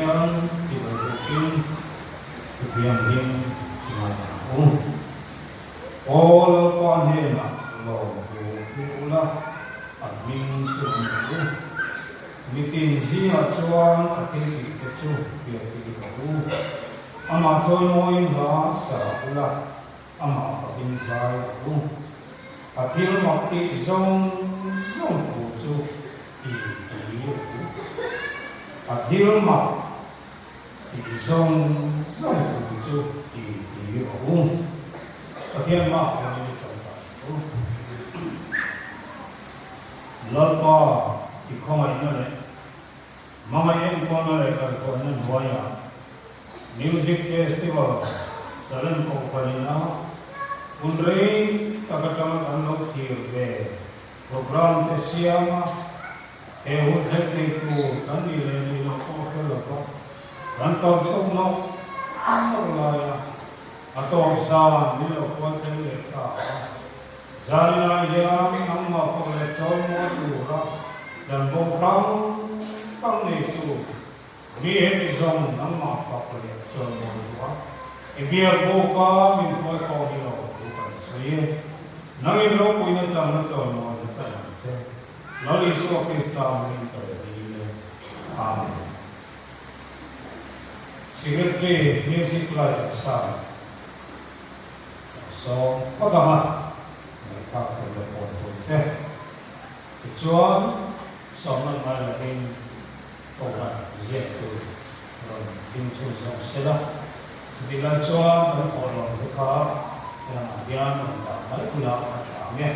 hian chibai bukin Thu Thianghlim i ngaithla ang u. Aw Lalpa hnenah lawm thu thu ula, a hming chu an rawh u. Mitin zingah chuan a thil tihte chu hriattir rawh u. Amah chawimawiin hla sa ula, amah fakin zai rawh u. A thil mak tih zawng zawng thu chu ti ti rawh u. A thil mak tih zawng zawng thu chu ti ti rawh u. Pathian hmaah hian i tawngtai rawh u. Lalpa i khawngaihna leh hmangaih enkawlna leh kaihhruaina hnuaiah Music Festival Salem Kohhranina hun rei tak atanga kan lo thlir ve programme te siama he hun thleng thei tur kan nih leh nih loh pawh hre lova kan kal chhoh nawk nawk laia a tawp zan min lo kual thleng leh ta a. Zaninah hian nangmah fak leh chawimawi tura chanvo hrang hrang neitu mi hemi zawng nangmah fak leh chawimawi duh a, i biak bawka min hruai pawh ni lo thu kan sawi e. Nangin ropuina changna chawimawina chan ang che. Lal Isua Krista hmingin ka be dil e. Amen. Secretary Music Light Sound. Sawm phawt ang a, ngaihthlak tur leh pawn tur te. Tichuan, sawm lan ngai lovin Kohhran ziak tur rawn ding chhun zawk se la. Chutih lai chuan kan thawhlawm te kha helamah hian rawn dah mai bulah a tha ang e.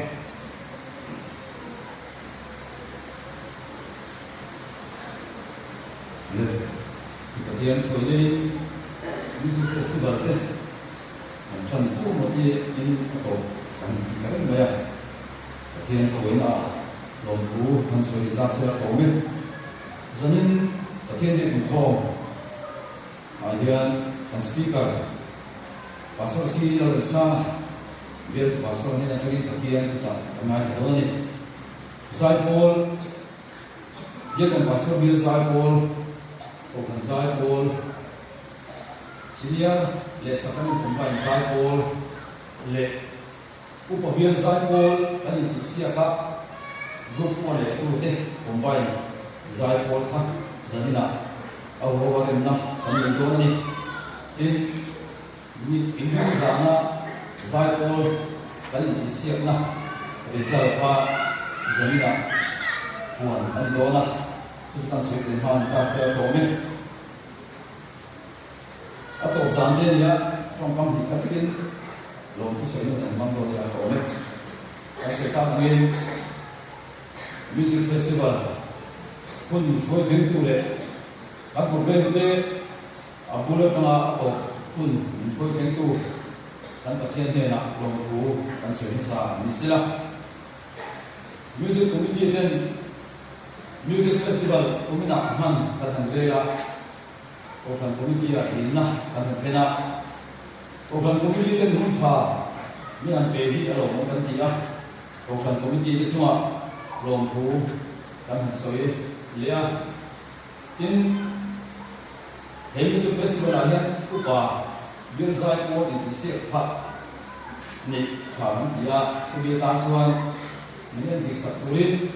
Le, i Pathian hruai deuhin Music Festival te Kan ṭan chu maw ti in a tawp kan ti ta reng mai a, Pathian hruaina ah lawmthu han sawi leh ta se a hrawm e. Zanin Pathian biak inkhawm ah hian kan Speaker Pastor C Lalrensanga bialtu Pastor hnen aṭangin Pathian thuchah kan ngaithla dawn a ni. Zaipawl Biakawm Pastor bial Zaipawl, Kohhran Zaipawl, Senior leh Sacrament Combine zaipawl leh Upa Bial zaipawl kan intihsiak a, Group 1 leh 2 te Combine zaipawl kha zaninah a huho a remna kan nei dawn a ni. Tin, inring zana zaipawl kan intihsiakna result kha zaninah puan a ni dawn a, chu chu kan sawi tel hma ni ta se a hlawm e. A tawp zan te nia tawngkam hnih khat takin lawmthu sawi nawn an hmang dawn nia a hlawm e. Kan sawi tak angin Music Festival hun hruai thlengtu leh kan programme te a bul atanga a tawp hun min hruai thlengtu kan Pathian hnenah lawmthu kan sawi hmasa ni sela. Music Committee ten Music Festival kuminah hman kan han rel a, Kohhran Committee ah tlinna kan han thlen a, Kohhran Committee ten hun tha mi han pe hi a lawmawm kan ti a, Kohhran Committee te chungah lawmthu kan han sawi leh a. Tin, he Music Festival ah hian upa Bialzai pawl intihsiak kha neih tha kan ti a, chumi atan chuan min endik sak turin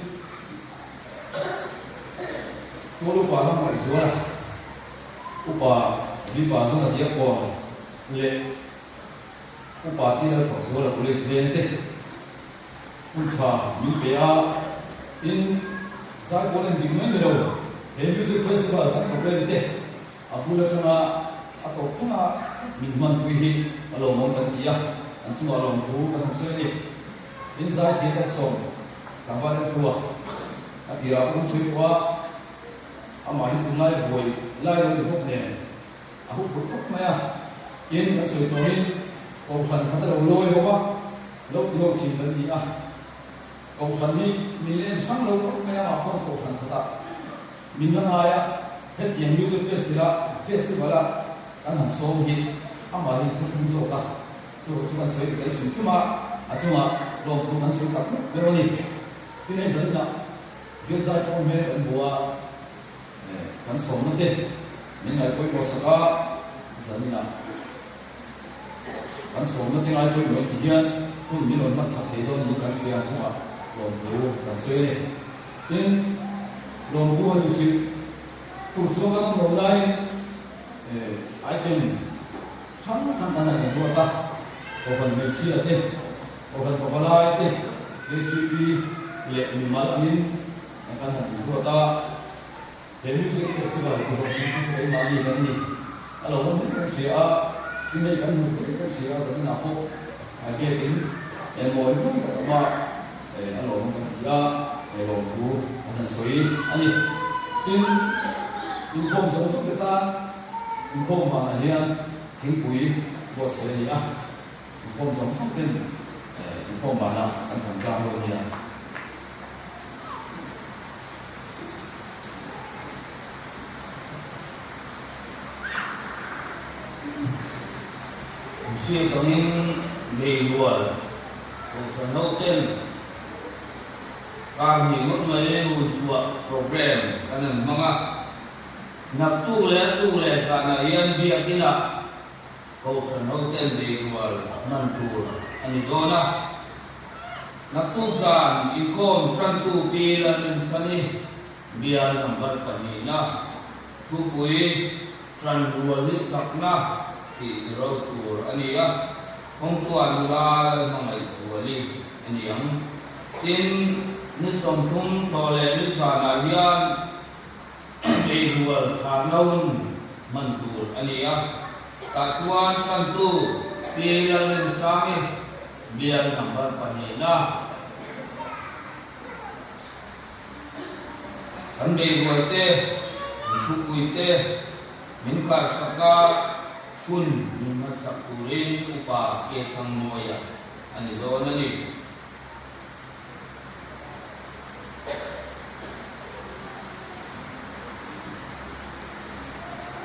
Tual upa ram ngaihzuala upa Vipa Zuna Diakkawn leh upa T Lalfakzuala Police veng te hun tha min pe a, tin zaipawl endik mai ni lo he Music Festival kan programme te a bul atanga a tawp thleng a min hmanpui hi a lawmawm kan ti a, an chungah lawmthu kan han sawi a ni. In zaithiam kan sawm tlangval en thu a, a tirah pawh chhui pawh a, amah hi tunlai buai lai lo ni bawk nen a hup phurh khawp mai a, tin kan sawi tawhin Kohhran khat a lo lawi ho a, lo ti ho thin kan ni a, Kohhran hi min la en hrang lo khawp mai a, amah pawn Kohhran khatah min la ngai a, hetiang music festival a kan han sawm hi amah hi thlahrung zawk a. Chu chu kan sawi tel hrim hrim a, a chungah lawmthu kan sawi tak mek ber a ni. Tin hei zaninah Bialzai pawh hmel kan hmu a, kan sawmna te Min ngaihpawimawh sak a, zaninah kan sawmna te ngaipawimawh in ti hian hun min rawn hmansak thei dawn niin kan hria ang chungah lawmthu kan sawi a ni. Tin, lawmthu han inhrilh tur chuan kan awm loh laiin item hrang hrang kan han inruat a, Kohhran hmeichhia te, Kohhran pavalai te, KTP leh mimal angin kan han inruat a. He music festival ti hawk tih chu keimahni kan ni. A lo awm hlek kan hria a, tin hei kan hmuh theih kan hria a, zaninah pawh biakin mawi hmang tak awm a, a lo awm kan ti a, lawmthu an han sawi a ni. Tin, inkhawm zawng zawng te tan inkhawm vanah hian thingpui buatsaih a ni a, inkhawm zawng zawng ten inkhawm vanah kan changkang dawn nia. Hriat angin Beirual Kohhran hoten kar hnih ngawt mai hun chhuah program kan an hmang a. Naktuk leh a tuk leh zanah hian biakinah Kohhran hoten Beirual hman tur a ni dawn a. Naktuk zan inkhawm tantu Pi Lalrinchhani bial number pahnihna thupui tan rual hi chakna tih ziro tur a ni a, Kawngtuah nula Lalhmangaihzuali a ni ang. Tin, ni 30 thaw leh ni zanah hian eirual tharna hun hman tur a ni a, tah chuan tantu Pi Lalrinsangi Bial number pahnihna kan beirual te, min thupui te, min kharsak a, hun min hmasak turin Upa Kethangmawia a ni dawn a ni.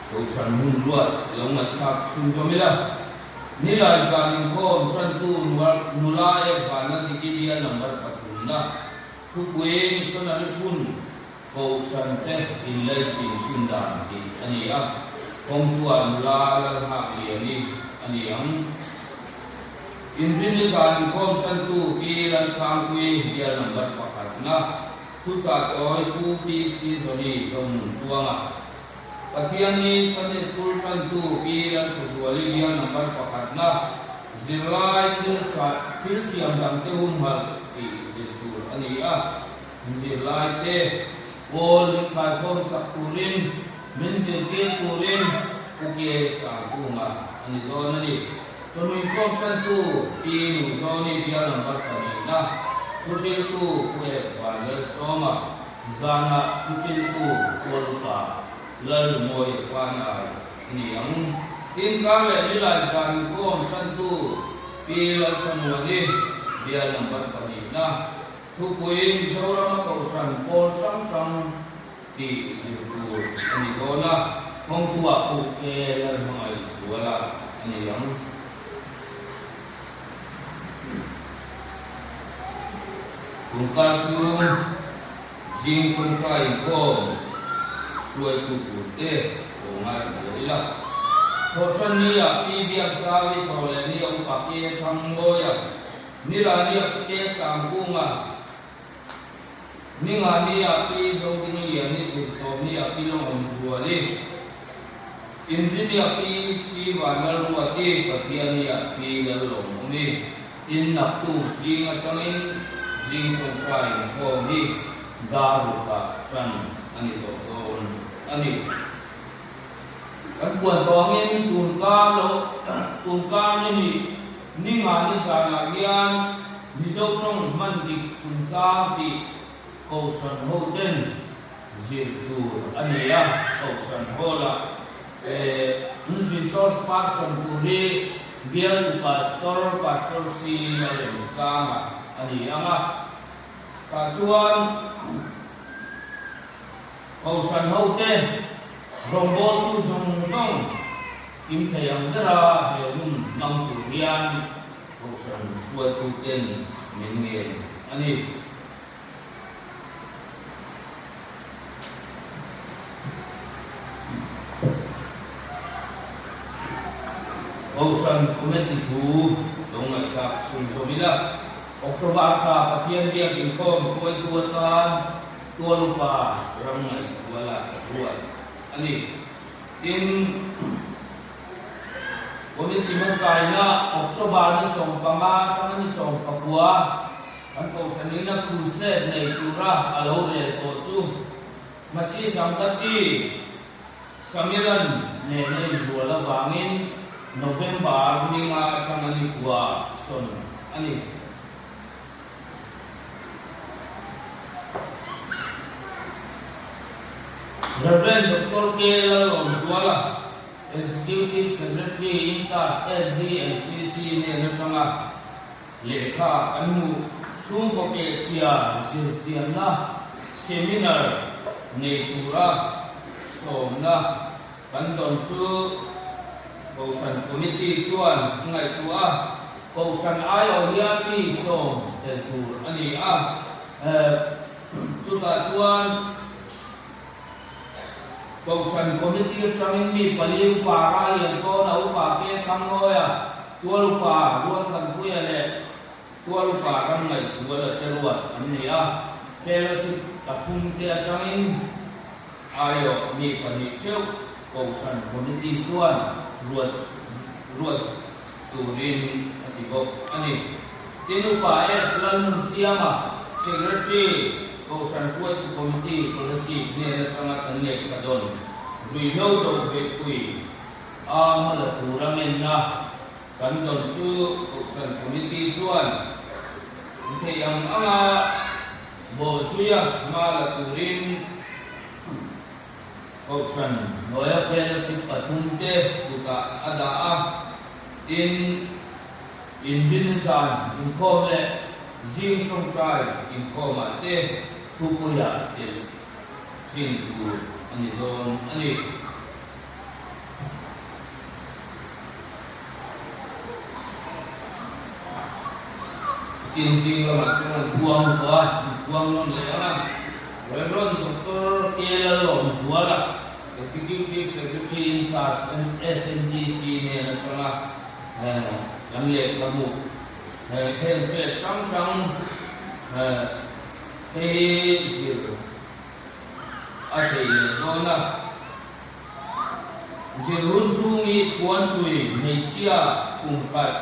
Kohhran hun ruat lo ngaihthlak chhunzawm ila, Nilai zan inkhawm tantu nula e Vana Diki bial number pathumna thupui missionary hun Kohhran te inlei chin chhun dan tih a ni a, kawngtuah nula Lalhakliani a ni ang. Inrinni zan inkhawm tantu Pi Lalsangpui bial number pakhatna thuchah tawi Pu PC Zawni Zonun Tuanga, Pathianni Sunday School tantu Pi Lalthazuali bial number pakhatna zirlai thil siam dangte humhalh tih zir tur a ni a. Zirlaite pawl min khaikhawm sak turin, min zirtir turin Pu Ke Sangkunga a ni dawn a ni. Chawhnu inkhawm tantu Pi Nuzawni bial number pahnihna, thuhriltu Pu Ep Vanlalsawma, zanah thuhriltu Pualupa Lallumawi Fanai a ni ang. Tin, kar leh nilai zan inkhawm tantu Pi Lalthlamuani bial number pahnihna, Thupui Mizorama Kohhran pawl hrang hrang tih zir tur a ni dawn a, kawngtuah puk te Lalhmangaih Zuala a ni ang. Tunkar chu zing tawngtai inkhawm hruaitu tur te aw ngaithla leh ila. Thawhtanni-ah Pi Biakzawi thaw leh ni a upa Ke Thangmawia Nilania Pu Sangkunga, Ningania Pi Zodingliani Zirtawmnia Pi Lawngawmzuali, Inrinia Pi Siva Lalruati, Pathiania Pi Lallawmawmi, tin naktu zing atangin zing tawngtai inkhawm hi dar rukah tan a ni tawh dawn a ni. Kan puan tawngin tunkar lo tunkar ni nih Ni nga ni zanah hian Mizo tawng hman dik chungchang tih Kohhran hoten zir tur a ni a, Kohhran Hall-ah Resource Person tur hi Bialtu Pastor, Pastor C. Lalremsanga a ni ang a, tah chuan Kohhran hote rawngbawltu zawng zawng In thei ang bera he hun hmang tur hian Kohhran hruaituten min ngen a ni. Kohhran Committee thu lo ngaihthlak chhunzawm ila, October thla Pathian biak inkhawm hruaitu atan Tual Upa ram ngaihzuala ruat a ni. Tin, Committee hmasaina October ni 15 atanga ni 19 kan Kohhran ina crusade nei tura a lo rel tawh chu Masi Zangtati Samiran nen a inrual avangin November ninga atanga ni kua sawn a ni. Rev. Doctor K. Lalawmzuala, Executive Secretary in Charge FZNCC nen atanga lehkha kan hmuh chhungkaw kehchhia zirchianna seminar nei tura sawmna kan dawn chu Kohhran Committee chuan a ngaihtuah a, Kohhran aiawh hian mi sawm tel tur a ni a, chutah chuan Kohhran Committee atangin mi pali upa Ralian Tawna, Upa Ke Thangawia, Tual Upa Rualthanpuia leh Tual Upa Ramngaihzuala te ruat an ni a, Fellowship pathum te atangin aiawh mi pahnih theuh Kohhran Committee chuan ruat ruat turin a ti bawk a ni. Tin Upa F. Lalnunsiama, Secretary, Kohhran Hruaitu Committee Kolasib hnen atanga kan lehkha dawn ruihhlo do beihpui a hmala tura ngenna kan dawn chu Kohhran Committee chuan thei ang anga bawhzuia hma la turin Kohhran hnuaia fellowship pathum te kutah a dah a, tin, inrin zan inkhawm leh zing tawngtai inkhawmah te thupuia tel thin tur a ni dawn a ni. Tin zing lamah chuan an puang tawh a, an puang nawn leh ang a. Rev. Doctor K. Lalawmzuala, Executive Secretary in Charge SNDC nen atanga kan lehkhabu heng trade hrang hrang te hi zir a thei leh dawn a. Zir hun chhungi puanhrui hmeichhia kum khat,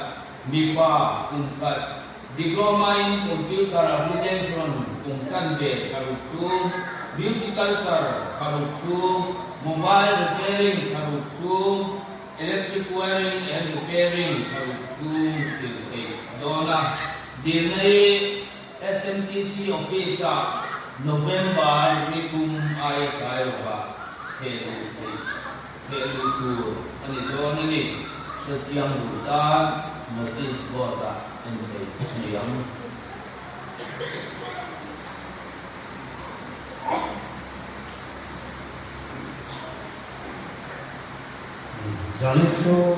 mipa kum khat, Diploma in Computer Application kum chanve thla ruk chhung, Beauty Culture thla ruk chhung, Mobile Repairing thla ruk chhung, Electric Wiring and Repairing thla ruk chhung zir theih a dawn a. Dilna hi SMTC Office-ah November ni kum aia tlai lovah theh luh theih theh luh tur a ni dawn a ni. Hrechiang duh tan notice board-ah en theih a ni ang. Zan chu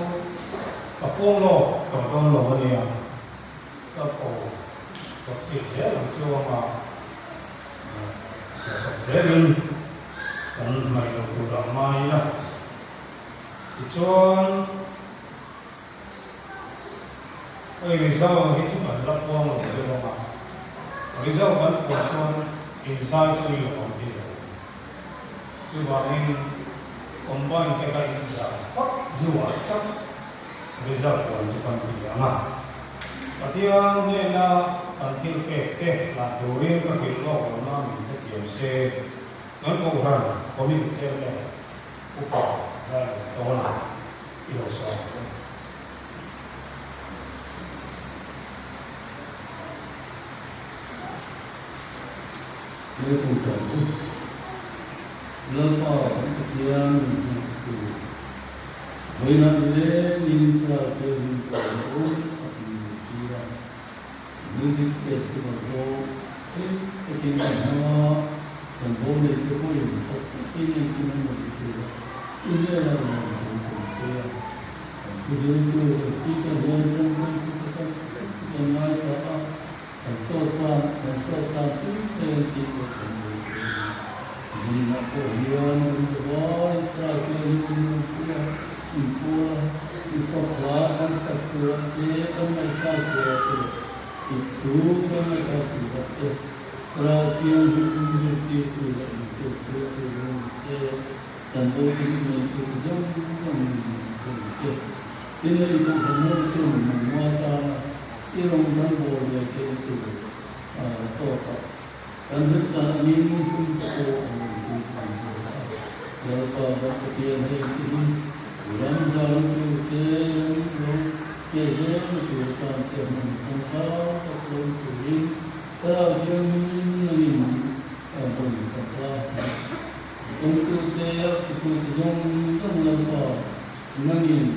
ka pawng lawk tawh dawn lo a nia. Ka ko chawp chilh zel ang chu anga ko chawp zelin kan hnaih lo tur a ngai ila. Tichuan hei result hi chu kan la puang lo deuh anga result kan puan chuan inzai thui lo ang hi lo. Chuvangin combine te kha inzai phawt hnuah chauh Result puan chu kan ti ang a. Pathian hnena kan thil pek te hlan turin ka hrilh lawk lo na min hrethiam se. Kan Kohhran Committee Chairman Upa Lalung Tawna i lo sawm ang u. He Kohhran chu Lalpa kan Pathian min hmuh tur Vawiinah nilengin thlarau thianghlim pawhna awm tak min hmuh tir a, Music Festival pawh hlim takin kan hmang a, kan bawm neite pawhin tha takin engkim an rawn ti tur a, i hnenah nuam thu kan sawi a, kan thuhriltu kan speaker hian tawngkam chu tha tak tak chu kan ngaithla a, Kan sawt tan, kan sawt tan tui em tih pawh kan beisei a ni. Zunah pawh hian kan zavai thlarau thianghlim in awmpui a, inpawl a, infak hla turah te, kan ngaihthlak turah te leh i thu kan ngaihthlak turah te Thlarau Thianghlim zirtirtu leh inpektu a tur dawn ni se, chanvo chu i neitu zawng zawng in min hruai ang che. Tin, i kohhran hotuten nangmah tana i rawn kan bawl ve theihna tur tawkah kan remchan angin sum te pawh an rawn pui thei zel a. Lalpa kan Pathian hei te hi ram zalna tur te, ram lo pe zelna tur atan te hman tangkai tak lo ni turin Thlarau Thianghlim nangin a rawn sak a. Kawngtute a titute zawng zawng Lalpa nangin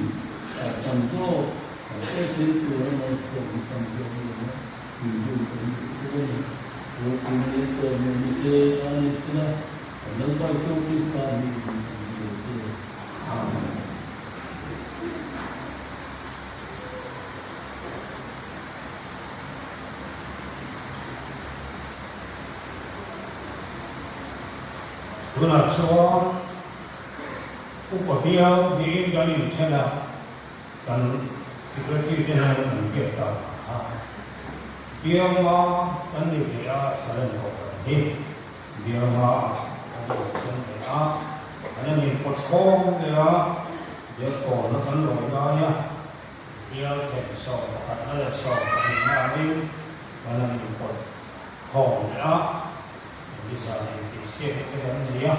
a tam zawk a pek theih tur a malsawmna tam zawk a lawm a, min hun kan duh bawk a ni. Ropui leh chawhmehna te a ni sela, kan Lalpa Isua Krista hmingin kan dil che. Amen. Tunah chuan upa bial niin kan inthen a, kan secretary te hian an biak tak ang kha. Bialnga kan ni ve a, Salem Kohhran hi bialnga ah kan inthen ve a, kan han inpawt khawm leh a, bialkawlna kan lawi lai a, Bial then 11na leh 12na angin kan han inpawt khawm leh a, Nizan intihsiakna te kan nei a,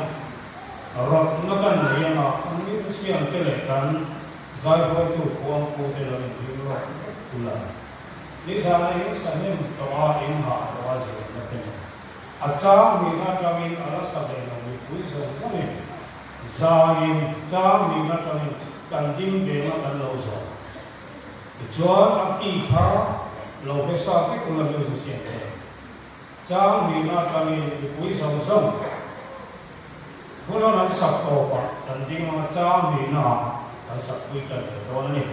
rawtna kan nei anga an musician te leh kan zaihawitu khuangpu te lo inhlim lawk vek thul a. Nizana in sahnem tawh a, in hah tawh a zirna te nen a chang nihna atangin a la sa ve lo mipui zawng zawngin zaiin chang nihna atangin kan ding ve anga kan lo zawh. Tichuan a ki kha lo hre sa vek ula musician te. Chang nihna atangin mipui zawng zawng hunawn an sak tawpah kan ding anga chang nihna ah kan sak pui tan ve dawn a ni.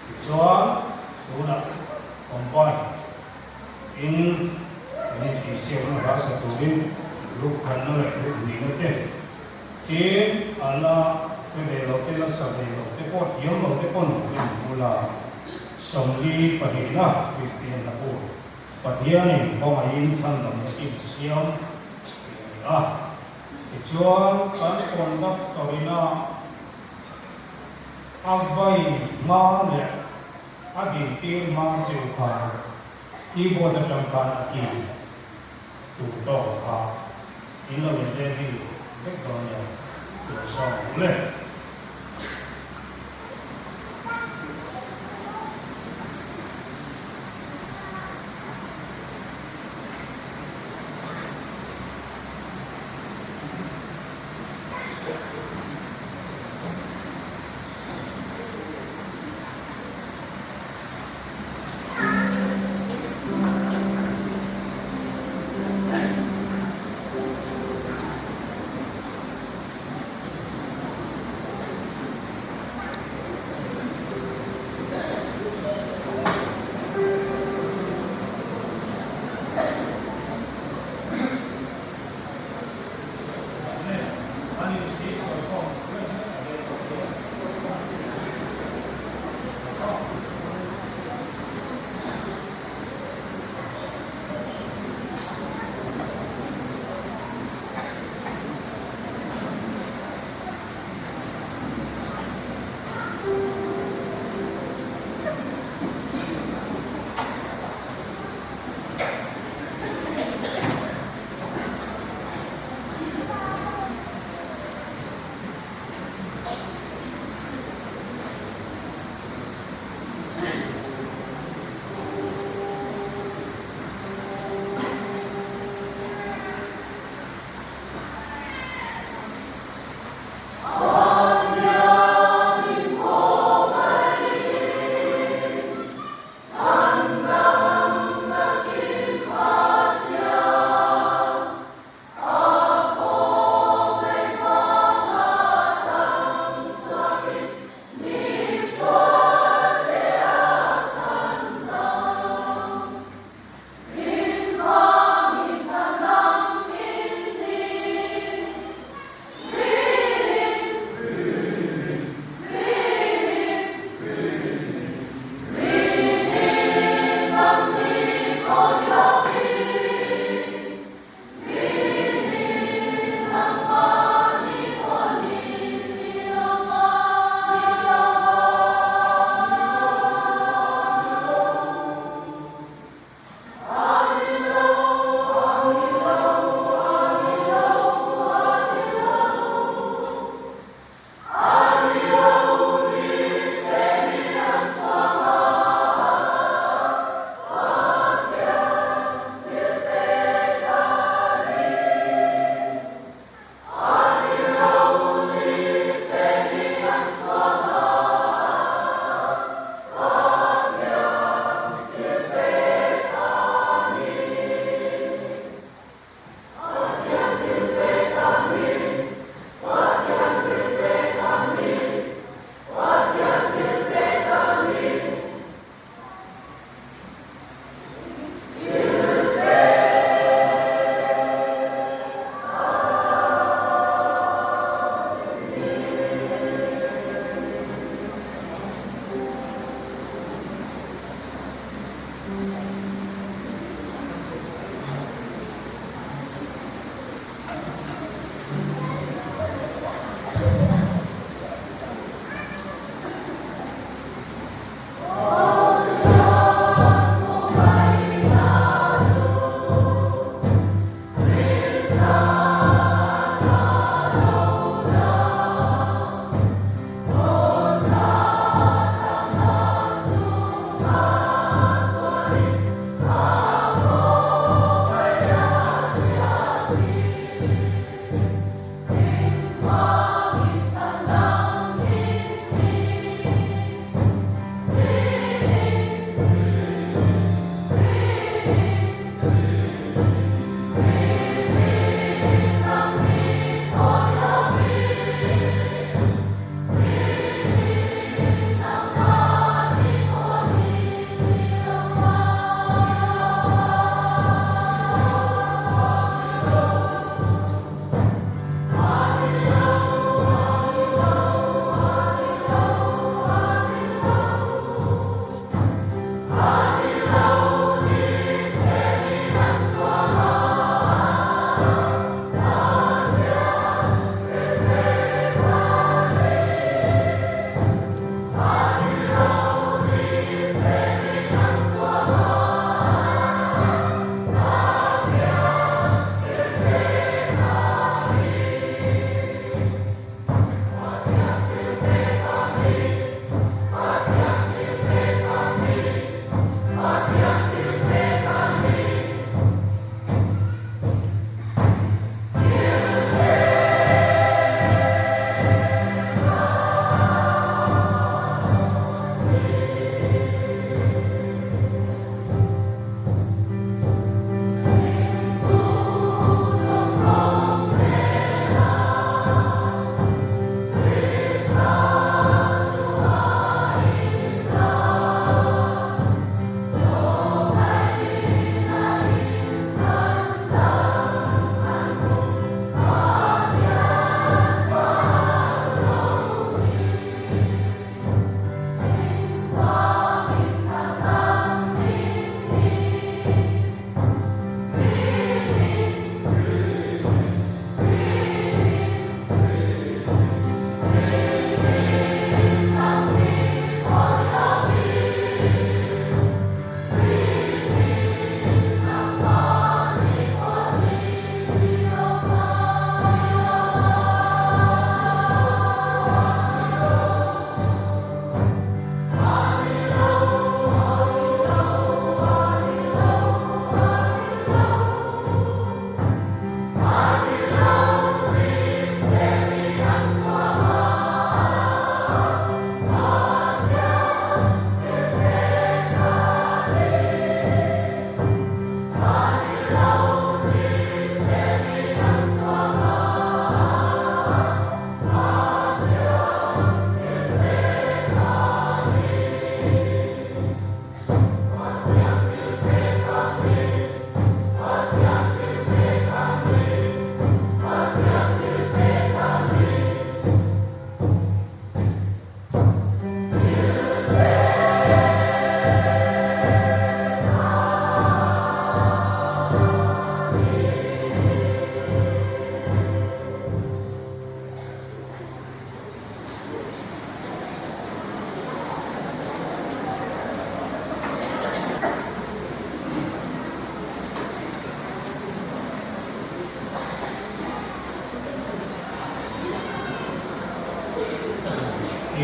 Tichuan tunah combine in kan intihsiakna hla sa turin group khatna leh group hnihna te tin a la pe ve lo te la sa ve lo te pawh thiam lo te pawn min bula 42na Kristian hla bu Pathianin kawngaihin chhandamna in siam tih a ni a. Tichuan, kan conductor ina a vai hma leh a dintir hma cheu khan keyboard atang khan a key tur tawk kha in lo in ready vek dawn nia lo sawm ang le.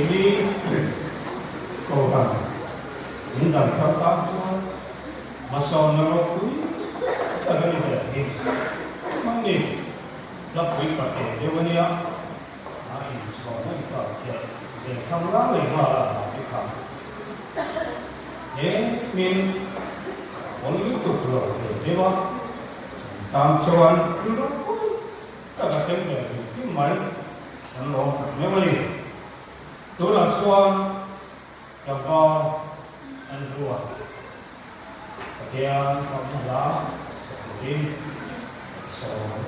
Keini Kohhran min dang thar tan chuan hmasawnna ropui tak a ni ve hi. Hmangni hlapui pate deuh a nia, a inchhawna i kal khelh ve kham rang leh nghal a hmangni kha. He min awl lutuk lo ve deuh a, tan chuan thil ropui tak a thleng ve duh hlim mai. Kan lawm tak meuh a ni. Tunah chuan tlangval an ruat Pathian fakna hla sa turin kan sawm ang.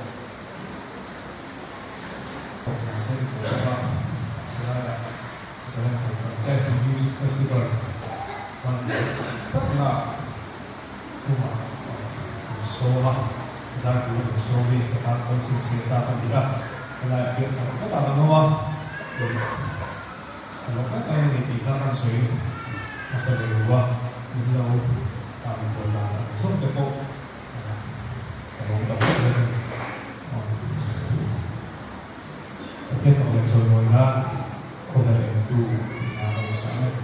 Zan te ni tur bawk a, helaiah Salem Kohhran te Music Festival hman sak takna chungah an sawm a, zai tur an sawm i ka tan pawn chhinchhiah ta ka ni a, helaiah hian ka vek a kan awm a, tih ka lo vek a ni tih kha kan sawi hmasa ve ru a, min lo tan kual dan ang zawng te pawh ka lawm tak zet zet a ni. Pathian fak leh chawimawi nan khawvel engtu hna ka lo sa mek.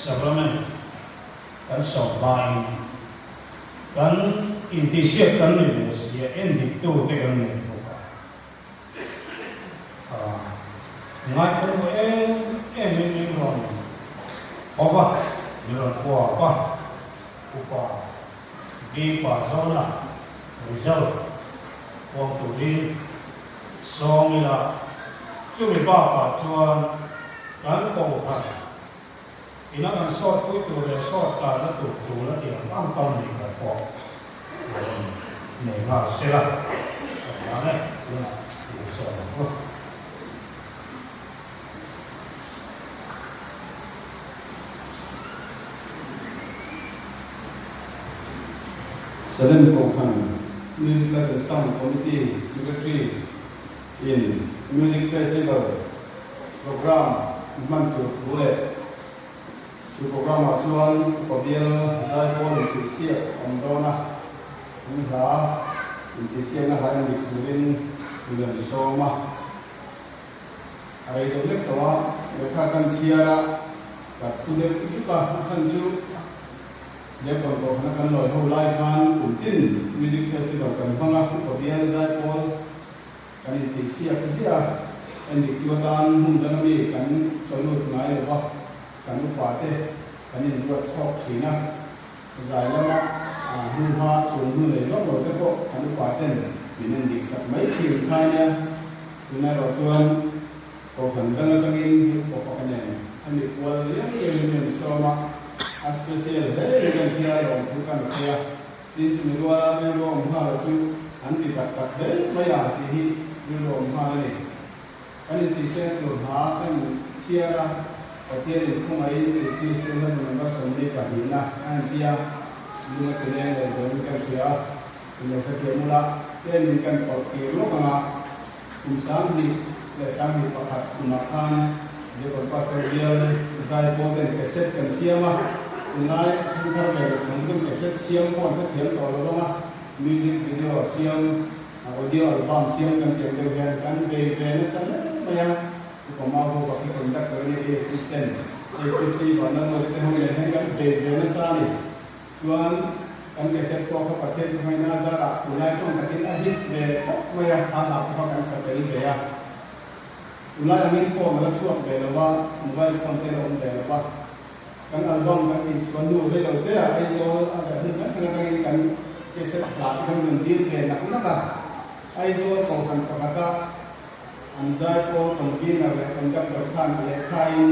Sacrament kan sawm hmain kan intihsiak kan nei ve si a, endiktute kan nei bawk a. Ngai pawimawh em em in min rawn hawp a, min rawn kuap a, upa Bipa zawna result puang turin sawm ila chumi bakah chuan kan kohhran ina kan sawt pui tur leh sawt tlanna tur tul a tih ang ang tam ni kan pawh rawn nei nghal sela ka ti ang e, tunah i lo sawt ang u. Salem Kohhran Music Light and Sound Committee Secretary in Music Festival Programme hman tur thu leh chu programme ah chuan upa bial zaipawl intihsiak a awm dawn a, an hla intihsiakna hla en dik turin min rawn sawm a. A rei deuh lek tawh a, lehkha kan chhiar a, ka thu deuh zuk a, a chhan chu Diakkawn kohhran a kan lawi ho lai khan kum tin Music Festival kan hmang a, upa bial zaipawl kan intihsiak ziah a, endik tu atan hmun dang ami kan chawlut ngai lo va, kan upa te kan inruat chhawk thin a, zai lama hnuhma sul hnu nei vak lo te pawh kan upa ten min endik sak mai thin kha ania. Tunah erawh chuan kohhran dang atangin hi upa faka nen hemi kual liam liamin min rawn sawm a, a special hle in kan hria lawm thu kan sawi a, tin chumi ruala rilru awm nghal chu an ti tak tak hle mai a tih hi rilru awm nghal a ni. Kan intihsiak tur hna kan chhiar a, Pathian in khawngaihin tih Kristian hla bu number 42 na a inti a, lung a ti leng leh zawngin kan hria a. Min lo hrethiam ula, tlem in kan tawrh tir lawk ang a, kum 2021 kumah khan Jacob Pastor bial zai pawl ten cassette kan siam a, tunlai chhungthar ve leh chhung ten cassette siam pawh an hrethiam tawh lo vang a, music video siam, audio album siam kan tih ang deuh hian kan bei ve nasa hle mai a, Upa Mavu Pakhi conductor a nia, kei assistant, APC Vanlalmawia te ho nen hian kan bei ve nasa a ni. Chuan kan cassette pawh kha Pathian thuhmaina zarah tunlai tawng takin a hit ve khawp mai a, kha hla pawh kha kan sa tel ve a. Tunlai angin phone a la chhuak ve lo va, mobile phone te a la awm ve lo va. Kan album kan tih chhuah hnu rei lo te ah Aizawl a reh hun tak tak atangin kan cassette hla te kha min rawn dil ve nak nak a. Aizawl kohhran pakhata an zaipawl convener leh conductor khan a lehkhain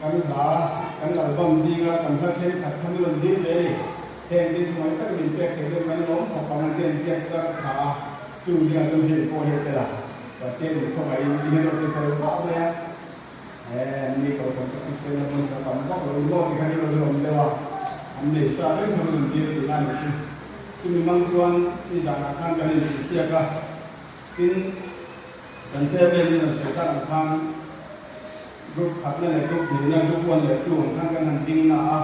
kan hla, kan album zinga kan hla thenkhat kha min rawn dil ve a ni. Heng tin thu mai tak min pek thei chuan kan lawm khawp ang an ti an ziak tar tha a, chung zingah chuan hei pawh hi a tel a, Pathian in khawngaihin ti hian rawn ti thei vah mai a, he an ni kohhran chu Kristian a hmasa tam vak lo in maw ti khan i rawn awm deuh a, an nei sa reng kha min rawn dil tihna a nih chu. Chumi hmang chuan nizanah khan kan intihsiak a. Tin, kan chairman in an sawi tak ang khan group khatna leh group hnihna, group one leh two ang khan kan han ding na a,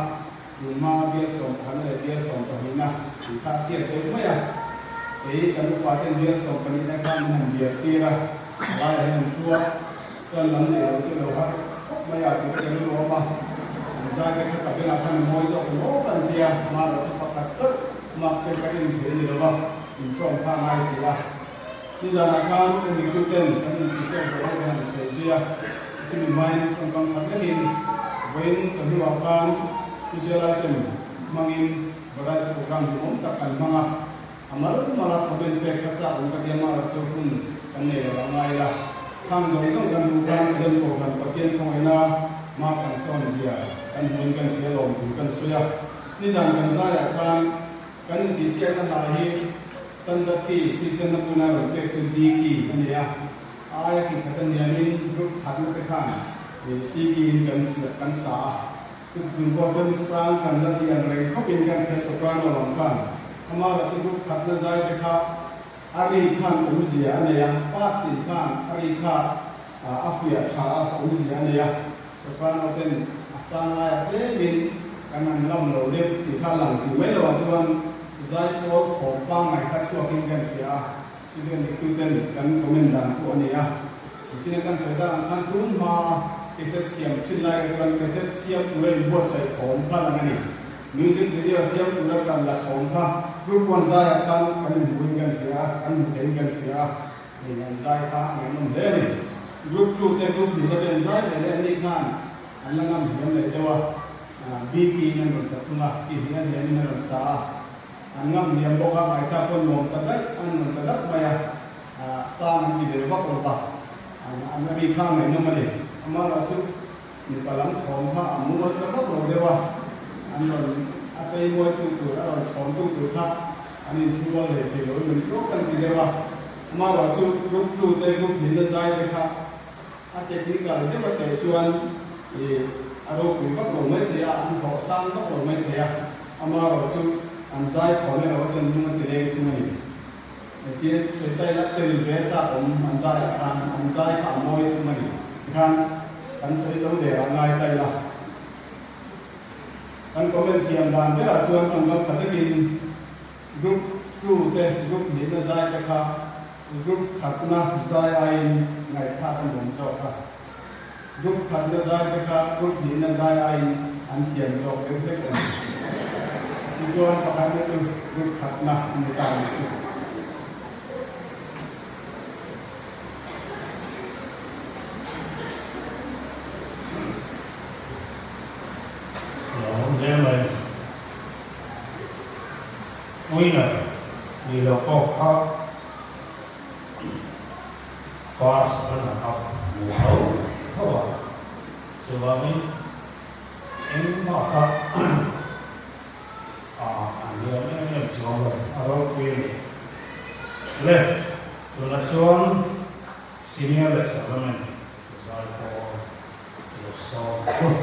tun hma bial 11na leh bial 12na tih kha a hriat deuh mai a. Kei kan upa ten bial 12na khan min han bial tir a, a laiah hian an thu a, chuan lam neih loh chu lo har khawp mai a tih te kan ruam a, an zai te kha ka bengah khan a mawi zawk emaw kan ti a, mahlo chu pakhat chauh mak te ka en thei a ni lo va. Intawng kha a ngai si a. Nizanah khan Enrique ten kan intisek zawh ho khan an sawi zui a, chumi hmain tawngkam khat lekin vawiin chawhnuah khan special item hmangin variety program duhawm tak kan hmang a, a mal mala comment pek kha chak awm ka tia mah chu hun kan nei lo a ngai la. Khang zawng zawng kan hmuh khan Salem Kohhran Pathian khawngaihna hma kan sawn zia kan hmuhin kan hria lawm thu kan sawi a. Nizan kan zaiah khan Kan intihsiakna hla hi Standard Key, Kristianna puna rawn pek chu D Key a ni a, a aia ki khat a niamin group khatna te khan C Key in kan kan sa a, chu chung pawh chuan sang kan la tih ang reng khawpin kan hria soprano lam khan ama erawh chu group khatna zai te kha a ri khan awmzia a nei a, part tin khan a ri kha a fiah tha a awmzia a nei a. Soprano ten a sang laia tlemin kan han lam lo deuh tih kha lang tih mai loah chuan zaipawl thawm pangngai kha chhuakin kan hria a, chu chu endiktuten kan comment dan pawh a ni a. Tichina kan sawi tak ang khan tun hmaa. Cassette siam thin lai kha chuan cassette siam tura inbuatsaih thawm kha lang a ni. Music video siam tura tan la thawm kha group one zaiah khan kan inhmuhin kan hria a, kan hmu theiin kan hria a, hei an zai kha a ngaihnawm hle a ni. Group two te group hnihna te an zai ve leh an nih khan an la ngam hniam leh deuh a, Biki in an rawn sa thung a, ki hnih a hniamin a rawn sa a, an ngam hniam bawk a, ngaihthlak pawh nuam ta daih, an nuam ta dap mai a. Sang an ti ve vak lo va, an a mi kha ngaihnawm a ni. Amaherawh chu mipa lam thawm kha a mual ta vak lo deuh a, an rawn a chei muaitu tur, a rawn chhawmtu tur kha an inthurual leh thei lo in zawk an ti deuh a. Amaherawh chu group two te, group hnihna zai te kha a technical deuh a teh chuan ih a ropui vak lo mai thei a, an hlawh sang vak lo mai thei a. Amaherawh chu an zai thawm erawh chuan lung a ti leng thung a ni. Engtin sawi lak tel ve chak awm an zaiah khan an zai kha a mawi thung a ni. Tikhan kan sawi zo der ah ngai ta ila. Kan comment thiam dan berah chuan tawngkam kha takin group two te group hnihna zai te kha group khatna zai aiin ngaihthlak a nuam zawk a. Group khatna zai te kha group hnihna zai aiin an thiam zawk deuh hlek a ni. Tichuan pakhatna chu group khatna a ni ta ang chu. Lo awm hle mai. Winner ni lo pawh kha. First runner up ni tho tho a, chuvangin engmah kha an liam em em chuang lo, a ropui a ni. Le, tunah chuan Senior leh Sacrament zai pawl lo sawm thung.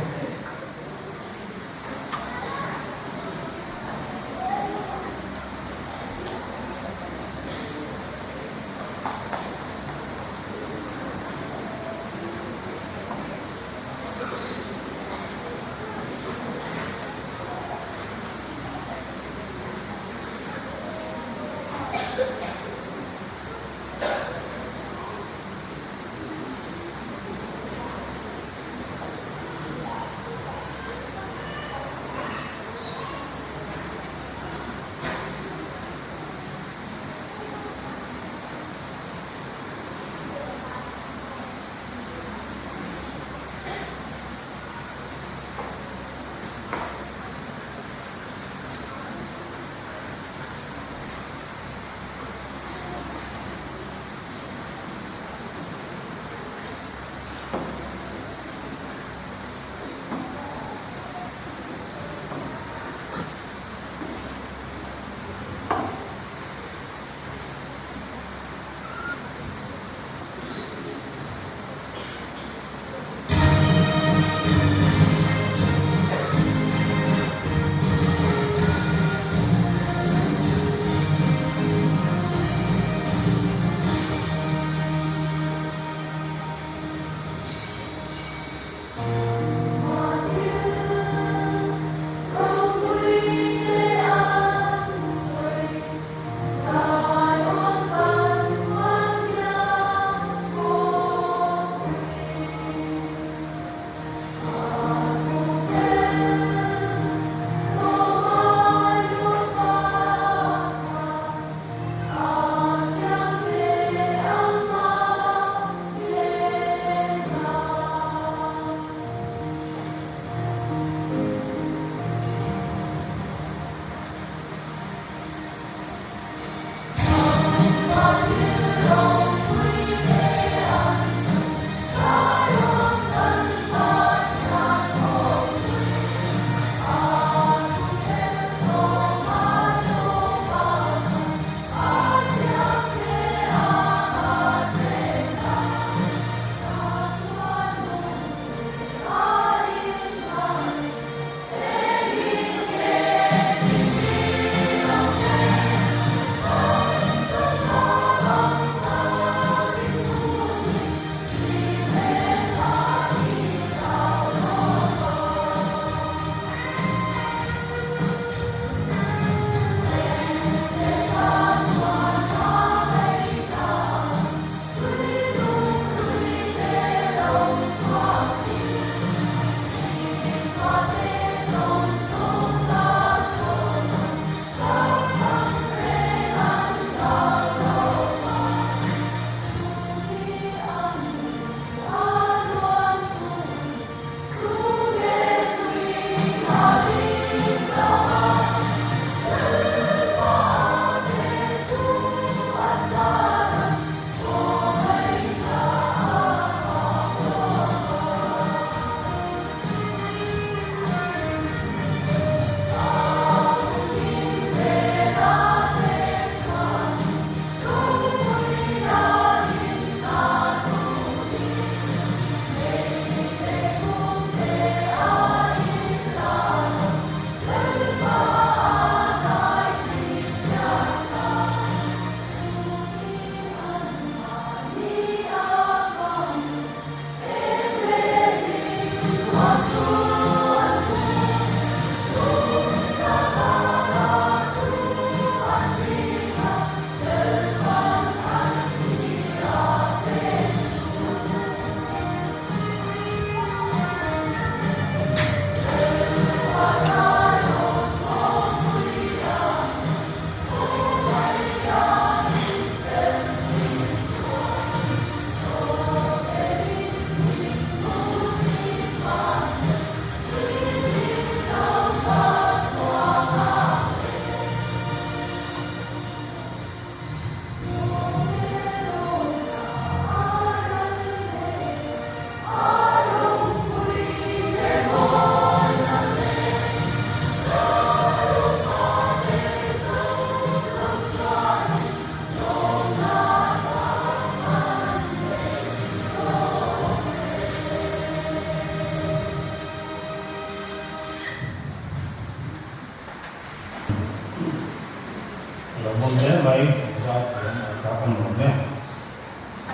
A lo hmawm hle mai, zai thiam a tlak a nuam e.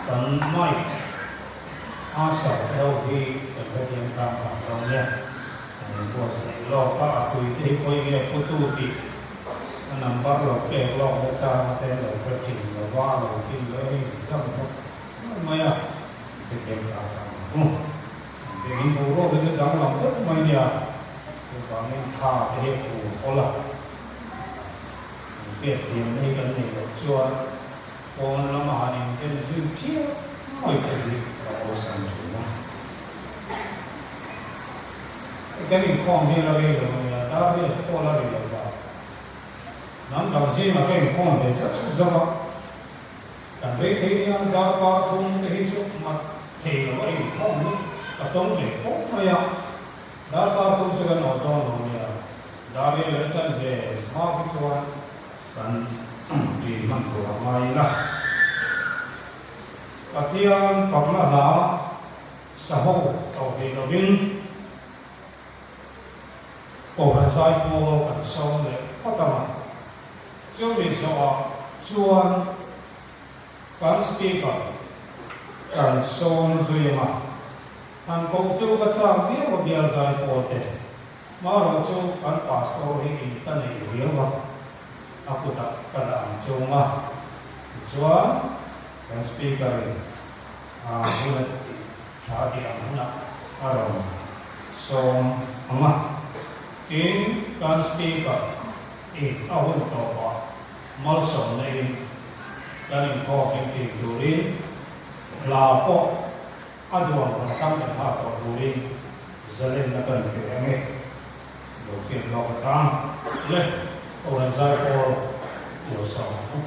Kan mic a sar ho hi kan hrethiam tlang phah dawn nia. Kan inbuatsaih lawk a, a tui te hi pawi nge putu tih a number lo pek lawk na chang te lo hre thin lo va, a lo thim leh hei zam bawk mai mai a, hrethiam tlang phah ang u. Engin boruak hi chu danglam deuh mai nia, chuvangin tha te hi a phur hawl a, an hriatthiamna hi kan neih loh chuan pawn lama han inken zui chiah mai te hi a awlsam thin a. Kan inkhawm hi la rei lo ania, dar riat pawh la ri lo va, hnam dang zingah ka inkhawm ve zauh zauh a. Kan rei thei nia darkar thum te hi chu mat thei lo a inkhawm hi ka tawng ve fawk mai a, darkar thum chu kan awh dawn lo nia, Dariel a chan ve hma khi chuan kan ṭi hman tur a ngai ila. Pathian fakna hla saho tawh ve lovin Kohhran zaipawl kan sawm leh phawt ang a. Chumi zawhah chuan kan Speaker kan sawm zui ang a. Han koh chu ka chak viau a bial zaipawl te. Marawh chu kan Pastor hi in ta neih riau a, a kutah ka dah ang chung a. Tichuan kan Speaker in a hun a tih tha tih ang hunah a rawn sawm ang a. Tin, kan Speaker in a hun tawpah malsawmna in kan inkhawm in tih turin hla pawh a duang kan tlang kan hah tawh turin zalenna kan pe ang e. Lo hriat lawk atang le Kohhran Zaipawl lo sawm ang u.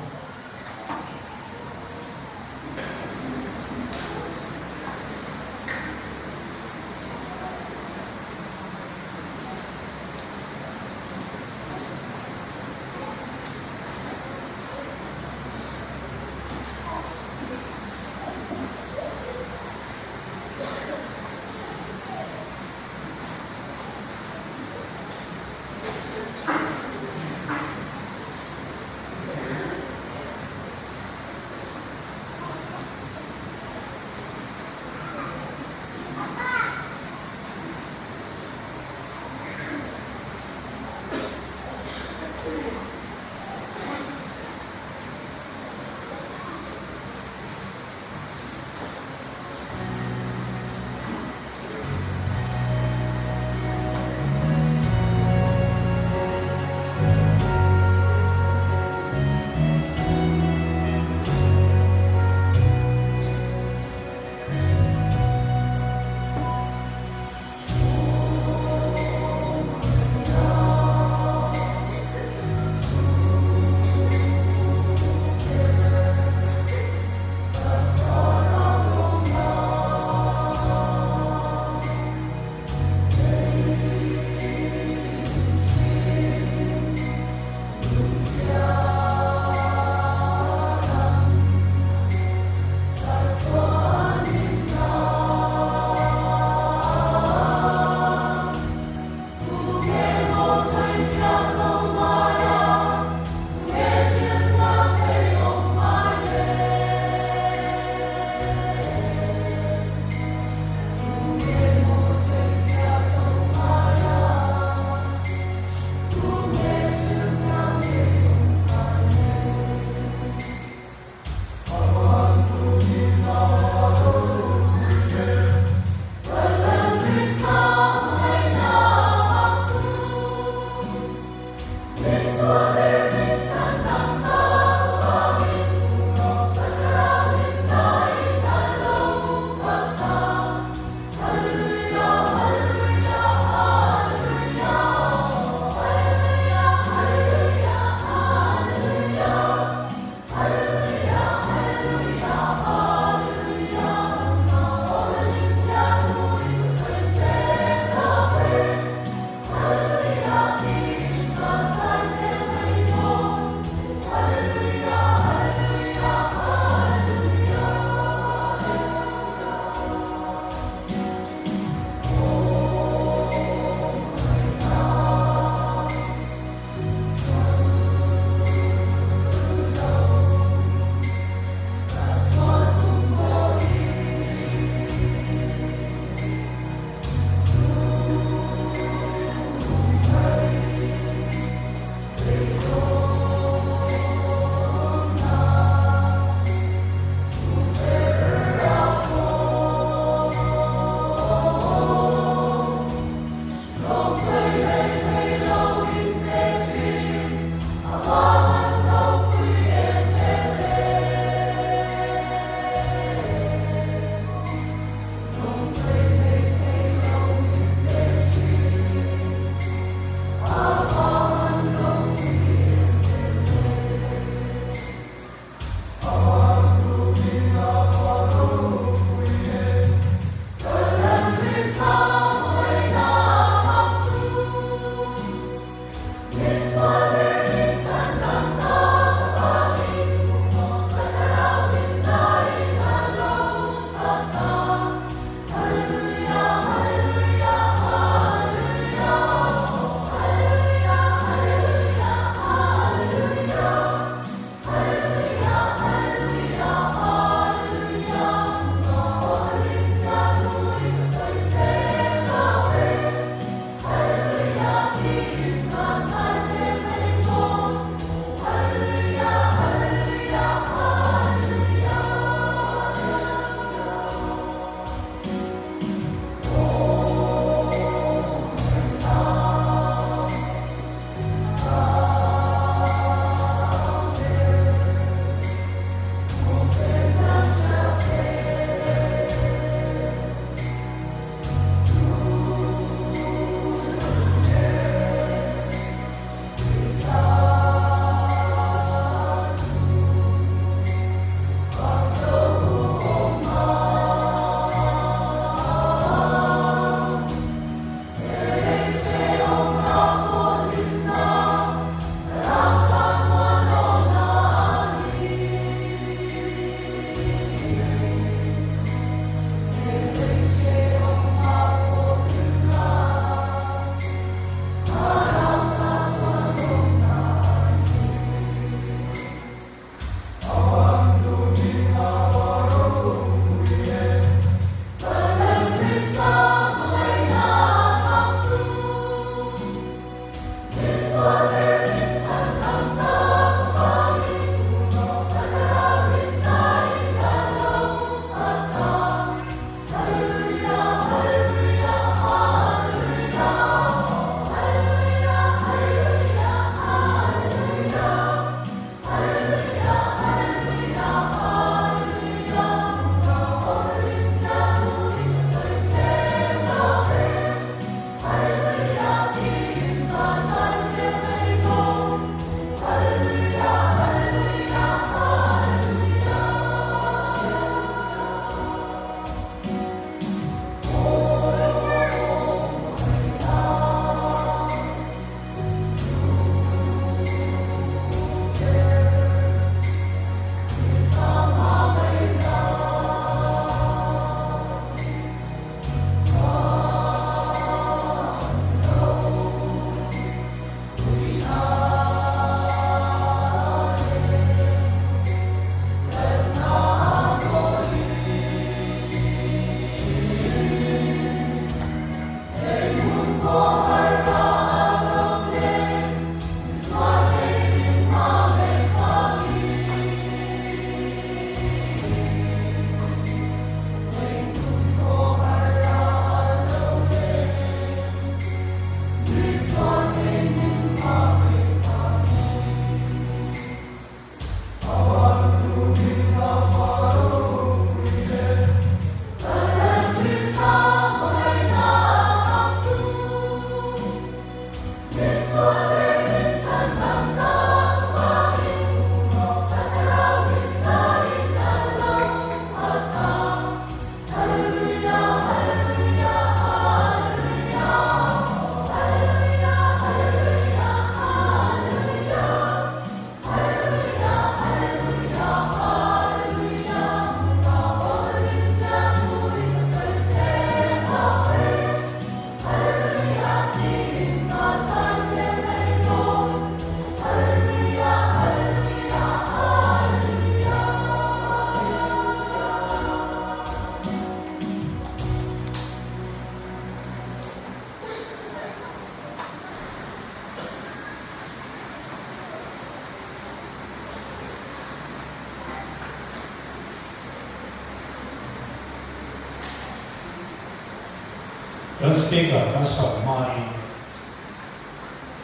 Kan Speaker kan sawi hmain.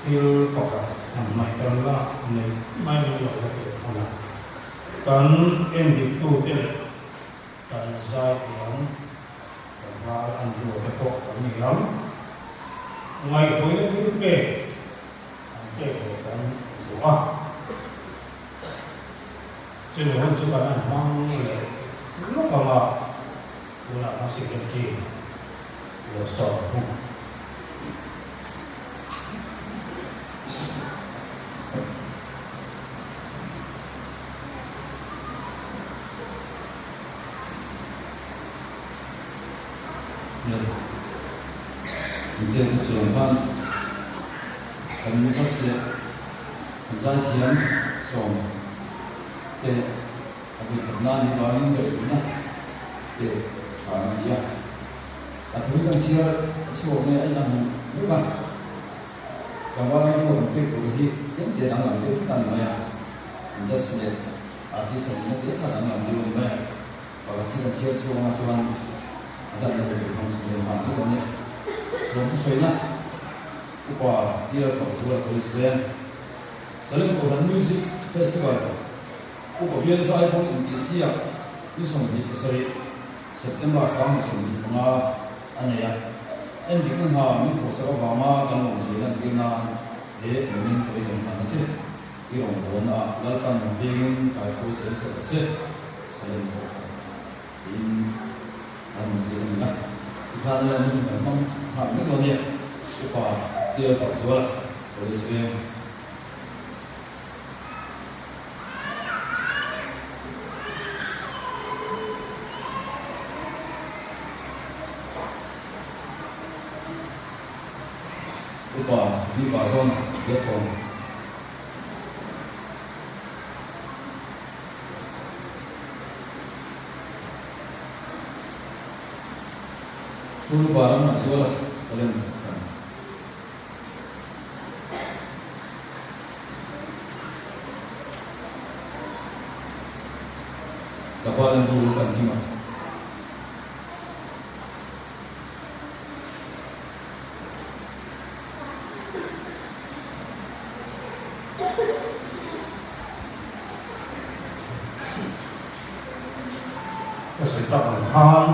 Thil pakhat han hmaih kan la nei mai mai lo la tih hmun a, kan endiktute leh kan zaithiam tlangval an duate pawh kan ni ang. Ngaihhawina thil pek an pek ve kan duh a, chumi hun chu kan han hmang leh lawk ang a, tunah kan secretary lo sawm thung. Incheng siam khan kan chas leh kan zaithiam sawm te a vawikhat nan hi vangin ngaihhruina te tha an ti a. A thu kan chhiar chhuak nge a inang vek a, tlangval ang chu an pek tur hi tlem te danglam deuh hret a ni mai a, an judge leh artist a nihna te kha danglam deuh a ni mai a, pakhat hi kan chhiar chhuak anga chuan a dan na tur hmang chhun zawm nghal vek a ni. Lawmthu sawina Upa Dear Fakzuala Police Veng, Salem Kohhran Music Festival, Upa Bial Zaipawl Intihsiak ni 27. September 25 a nei a, endikna hna min thawhsak avanga kan lawmzia lantir nan he engin pawi kan hman a che. I rawngbawlna ah Lalpan vengin kaihruai zel che ta se, Salem pawh kha tiin an zir a ni a. Tikhan ila nun kan hmang nghal mek lo nia, Upa Tial Fakzuala, Police Veng. Upa mipa zawn biakawm. Upa ram ah zual a Salem kan. Ka pa lam chu kan him a. Ka sawi tak ang khan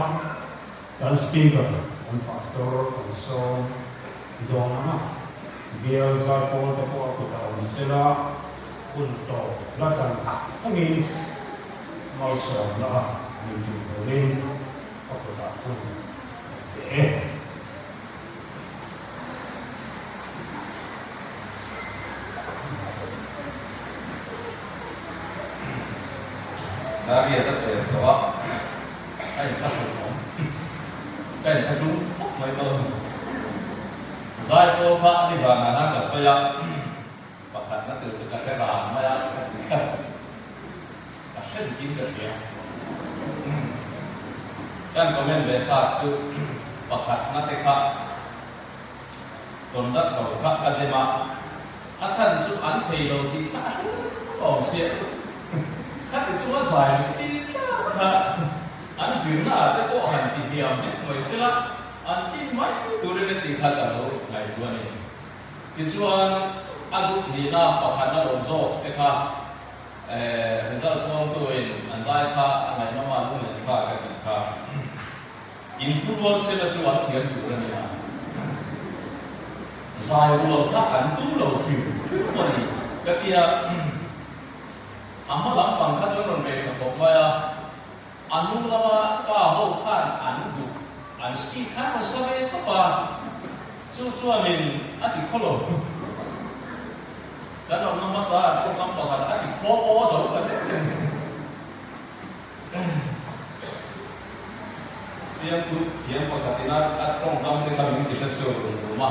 kan speaker, kan pastor kan sawm dawn ang a, bial zaipawl te pawh a kut a awm sela hun tawp la thlan thlengin malsawmna a min tum turin a kutah hun kan pe e. Daria ka tler tawh a, a inthlahrung awm. Ka inthlahrung khawp mai dawn. Zai pawl kha nizanah khan ka sawi a, pakhatna tur chu ka hre ran mai a ka ti kha. Ka hre dikin ka hria. Kan comment ve chak chu pakhatna te kha conductor kha ka dem a, a chhan chu an thei lo tih kha a hre awm chiah. Khati chunga zai leh ti tlat kha an zirna ah te pawh han ti hniam hlek mai sela an tling mai turin a tih kha ka lo ngaihtuah a ni. Tichuan a duh nihna pakhatna lo zawk te kha result puangtuin an zai kha a ngaihnawm a lunglen thlak a tih kha inthurual sela chu an thiam tur a ni a. Zai rual kha an tum lo hrim hrim a ni ka ti a. A hma lampang kha chuan rawn ngaihthla khawp mai a, a hnung lama pa ho khan an duh, an speed khan rawn sa ve tawp a, chu chuanin a ti khaw lo. Kan awmna hmasa an tawngkam pakhat a ti khaw aw zo ta deuh deuh. Fiamthu thiam pakhatin a a tawngkam te kha min ti hre chhuak rum rum a,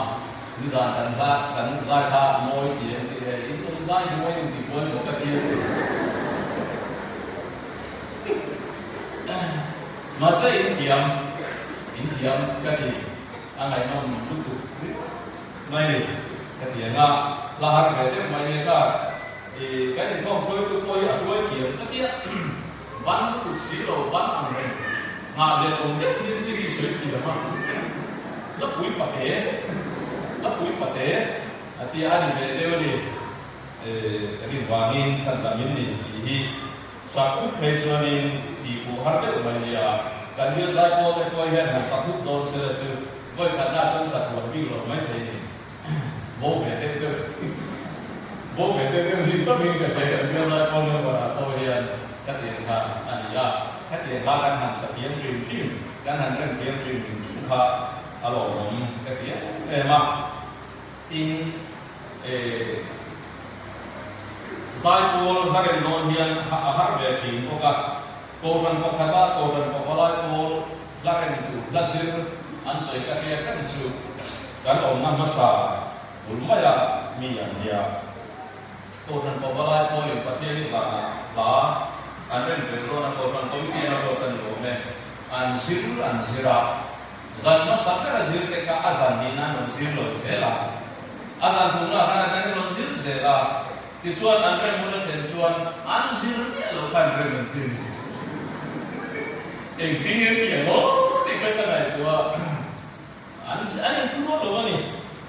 nizan kan hla kan zai kha mawi ti em tih hei in rawn zai hi mawi in ti buai maw ka ti a chi. Mahse in thiam, in thiam ka ti, a ngaihnawm lutuk ringawt mai ni ka ti ang a, hla har ve deuh mai nge kha. I kan inkhawm hruaitu pawh hi a hruai thiam ka tia, ban lutuk si lo, ban ang reng, nghah leh awm deuh hi thil hi sawi thiam a, la pui pate, la pui pate a tia a ni ve deuh a ni. Rin vangin chhan dam in ni tih hi sak thup phei chuanin tih fuh har deuh mai nia. Kan bial zai pawl te pawh hian han sak thup dawn sela chu vawi khatna chuan sak rual bik lo mai thei ni. Bo ve deuh deuh bo ve deuh deuh hlim takin ka hria kan bial zai pawl member ah pawh hian ka tiang kha a ni a. Hetiang kha kan han sa thiam hrim hrim, kan han rem thiam hrim hrim kha a lawmawm ka ti em em a. Tin, eh, Zaipawl hla rem dawn hian a har ve thin bawk a. Kohhran pakhata Kohhran pavalai pawl hla rem tur hla zir an sawi ka hriat reng chu kan awmna hmasa bul maia mi an nia. Kohhran pavalai pawlin Pathiani zanah hla an rem ve dawn a, Kohhran Committee na ruat a ni awm e. An zir an zir a. Zan hmasa ber a zir te kha a zan nih nan rawn zir lo zel a, a zan thumna khan a dangin rawn zir zel a, tichuan an rem hun a thlen chuan an zir miah lo khan rem an ti a ni. Engtin nge tih ang aw tih kha ka ngaihtuah a, an an inthurual lo a ni.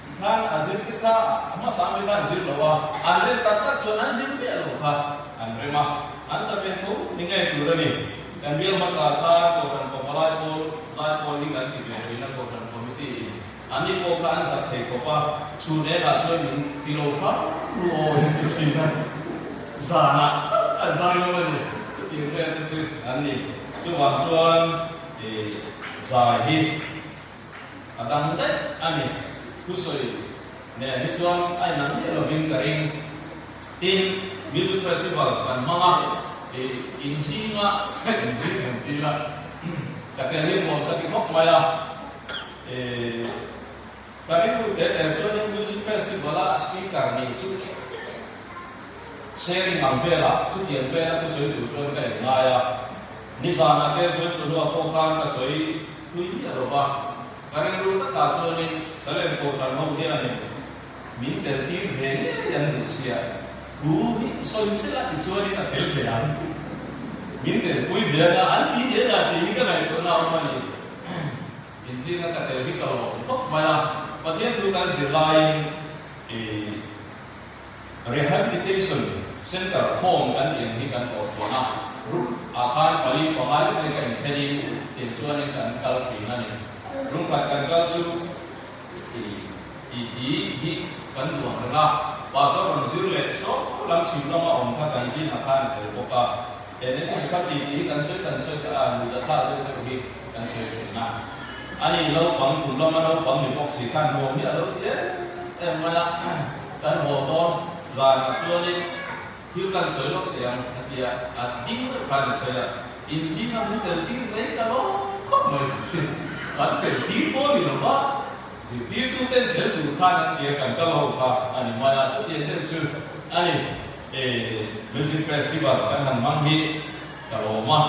Tikhan a zir te kha a hmasa ang te kha an zir lo a, an rem tak tak chuan an zir miah lo kha an rem a, an sa ve tho ni ngei tur a ni. Kan bial hmasa khan Kohhran Pawmalai pawl zai pawl hi kan ti ve thin a, Kohhran Committee in an ni pawh kha an zak thei khawp a, chhun engah chuan min ti lo hram ru aw in ti thin a, zanah chauh an zai ngam a ni, chutiang vel te chu an ni. Chuvang chuan zai hi a dang daih a ni, thusawi nen hi chuan a inang miah lovin ka ring. Tin, Music Festival kan hmang a, ih inzinga inzing kan ti la, ka tel hi nuam ka ti khawp mai a. Ih ka rilru teh teh chuanin Music Festival a speaker nih chu sharing ang velah chutiang vela thusawi tur chuan ka inngai a. Nizanah te vawi chawhnuah pawh khan ka sawi thui miah lo va, ka rilru takah chuanin Salem Kohhran ho hianin Min tel tir ve ngei an duh sia, thu hi sawi sela tichuanin a tel ve ang. Min tel pui ve anga an ti ve anga tih hi ka ngaihtuahna a awm a ni. Inzinga ka tel hi ka lawm khawp mai a, Pathian thu kan zir laiin ih Rehabilitation Center home kan tih ang hi kan tawh thin a, group ah khan pali pangai vek leh ka inthlenin tiang chuanin kan kal thin a ni. Room khat kan kal chu Tih tih hi hi kan duh ang reng a, pastor rawn zir leh saw lam chhim lama awm kha kan zingah khan a tel bawk a, he nen kum kha tih tih hi kan sawi kan sawi ta a, nuza thlak deuh deuh hi kan sawi thin a. Ani naupang kum lama naupang ni bawk si khan nuam hi a lo ti em em mai a, kan haw dawn zanah chuanin thil kan sawi lawk teh ang a ti a, a ding deuh khan a sawi a, in zingah min tel tir mai ka lawm khawp mai ka ti, kan tel tir pawh a ni lo va, zirtirtu ten tel tur khan an ti a, kan kal ho kha a ni mai a, chutiang deuh chu a ni. E Music Festival kan han hmang hi ka lawm a,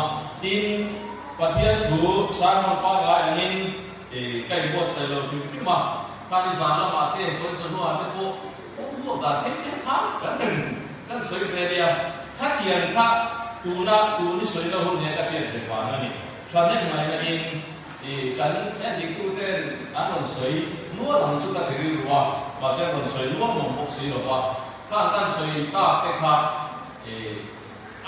tin Pathian thu sermon pangngai angin e ka inbuatsaih lo hrim hrim a, khani zan lamah te pawn chawhnuah te pawh Kawng vuak dan thleng thleng kha kan reng kan sawi ve nia, khatiang kha tuna tun i sawina hun hian ka hriat ve vang a ni. Thahnem ngaihna in i kan endik tuten an rawn sawi nual ang chu ka ti rilru a, mahse an rawn sawi nual nuam bawk si lo va, khang kan sawi tak te kha i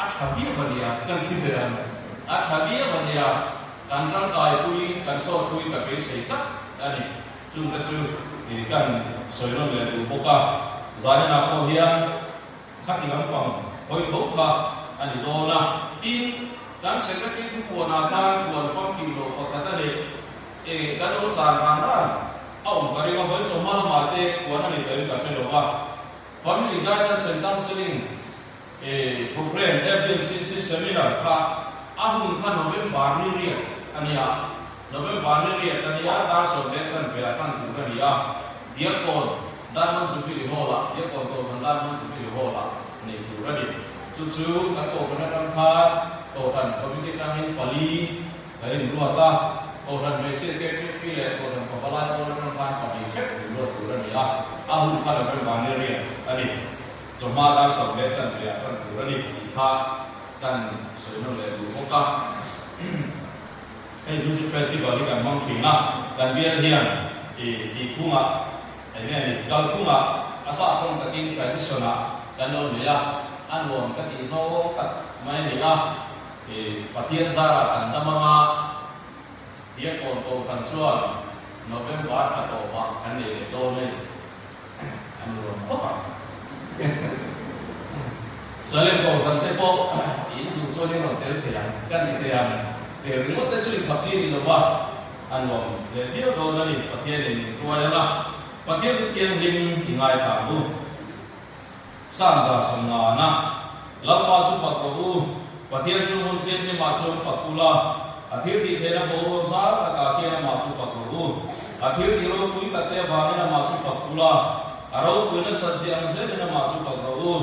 a tha viau a nia kan thi ve ang, a tha viau a nia kan tangkaipui kan sawtpui ka beisei tlat a ni. Chungte chu kan sawi nawn leh duh bawk a, zaninah pawh hian khati lampang hawi tho kha a ni dawn a. Tin, kan Secretary thupuanah khan puan famkim loh pakhat a ni. E, kan lo zan ran ran a awm ka ring a, hawi chawhma lamah te puan a ni tawhin ka hre lo va. Family Guidance and Counselling e Programme FGNCC Seminar kha a hun kha November ni riat a ni a, November ni riat a ni a, dar 10:15 ah tan tur a ni a, Diakkawn Diamond Jubilee Hall-ah, Diakkawn Kohhran Diamond Jubilee Hall-ah nei tur a ni. Chu chu kan Kohhran atang khan Kohhran Committee atangin pali kan inruat a, Kohhran hmeichhia KPP leh Kohhran Pavalai pawl atang khan pahnih theuh inruat tur a ni a, a hun kha November ni riat a ni. Chawhma dar 10:15 ah kan tur a ni tih kha kan sawi nawn leh duh bawk a. Hei Music Festival hi kan hmang thin a, kan bial hian ih tih phungah eng nge ni kal phungah. a sa tawng takin tradition ah kan lo nei a, a nuam ka tih zawng tak mai a ni a, Pathian zarah kan dam anga Diakkawn Kohhran chuan November thla tawpah kan nei leh dawn a ni. A nuam khawp ang. Salem Kohhran te pawh in duh chuan in rawn tel thei ang, kan ti thei ang. Tel ringawt te chu inkhap chi a ni lo va, a nuam leh viau dawn a ni. Pathianin min hruai ang a, Pathian chu thianghlim i ngaithla ang u. Psalm 150, Lalpa chu fak rawh u, Pathian chu hmun thianghlimah chuan fak ula, a thil tih theihna boruak zau takah khian amah chu fak rawh u. A thil tih ropui takte avangin amah chu fak ula, a ropui nasat zia ang zelin amah chu fak rawh u.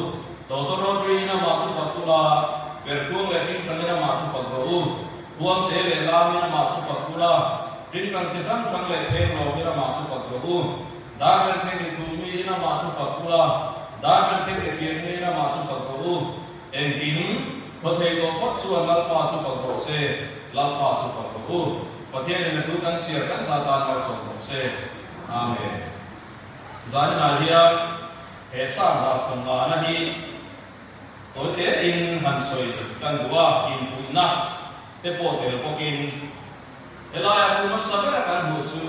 Tawtawrawt riin amah chu fak ula, perhkuang leh tingtangin amah chu fak rawh u. Huangte leh lamin amah chu fak ula, tingtang chi hrang hrang leh phenglawngin amah chu fak rawh u. Dar kan theng i thu miin amah chu fak ula, dar kan theng i fian miin amah chu fak rawh u. Engkim, thaw thei tawh phawt chuan Lalpa chu fak rawh se, Lalpa chu fak rawh u. Pathianin a thu kan chhiar kan za tan malsawm rawh se. Amen. Zaninah hian he Psalm 150 hi tawi tein han sawi kan duh a, infuihna te pawh tel bawkin. Helaia thu hmasa bera kan hmuh chu,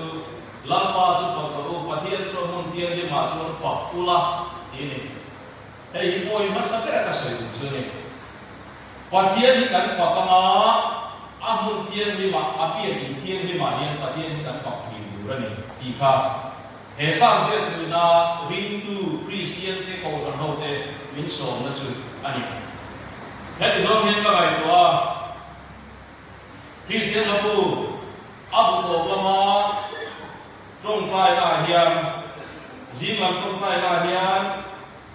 Lalpa chu fak rawh u, Pathian chu a hmun thianghlimah chuan fak ula, tih a ni. Hei hi pawi hmasa bera ka sawi duh chu a ni. Pathian hi kan fak anga a hmun thianghlimah, a biakin thianghlimah hian Pathian hi kan fak thin tur a ni, tih kha he Psalm ziaktuina ringtu Kristiante kohhran hote min sawmna chu a ni. Heti zawng hian ka ngaihtuah a. Kristian hlabu a bu tawp lama tawngtainaah hian, zing lam tawngtainaah hian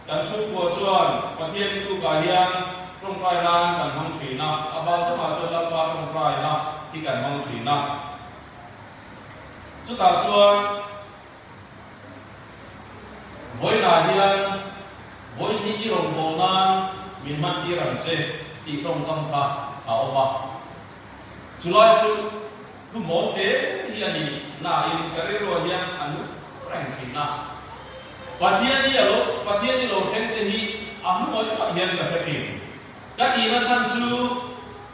kan chhungkua chuan Pathian i tukah hian tawngtai nan kan hmang thin a, a bang zawkah chuan Lalpa tawngtaina hi kan hmang thin a. Chutah chuan vawiinah hian vawiin hi i rawngbâwl nan min hmantir ang che tih tawngkam kha a awm a. Chulai chu thu mawl te hi a ni nain ka rilruah hian a nung reng thin a. Pathian hi a lo Pathian i lo thleng te hi a hmuh awih hian ka hre thin. Ka tihna chhan chu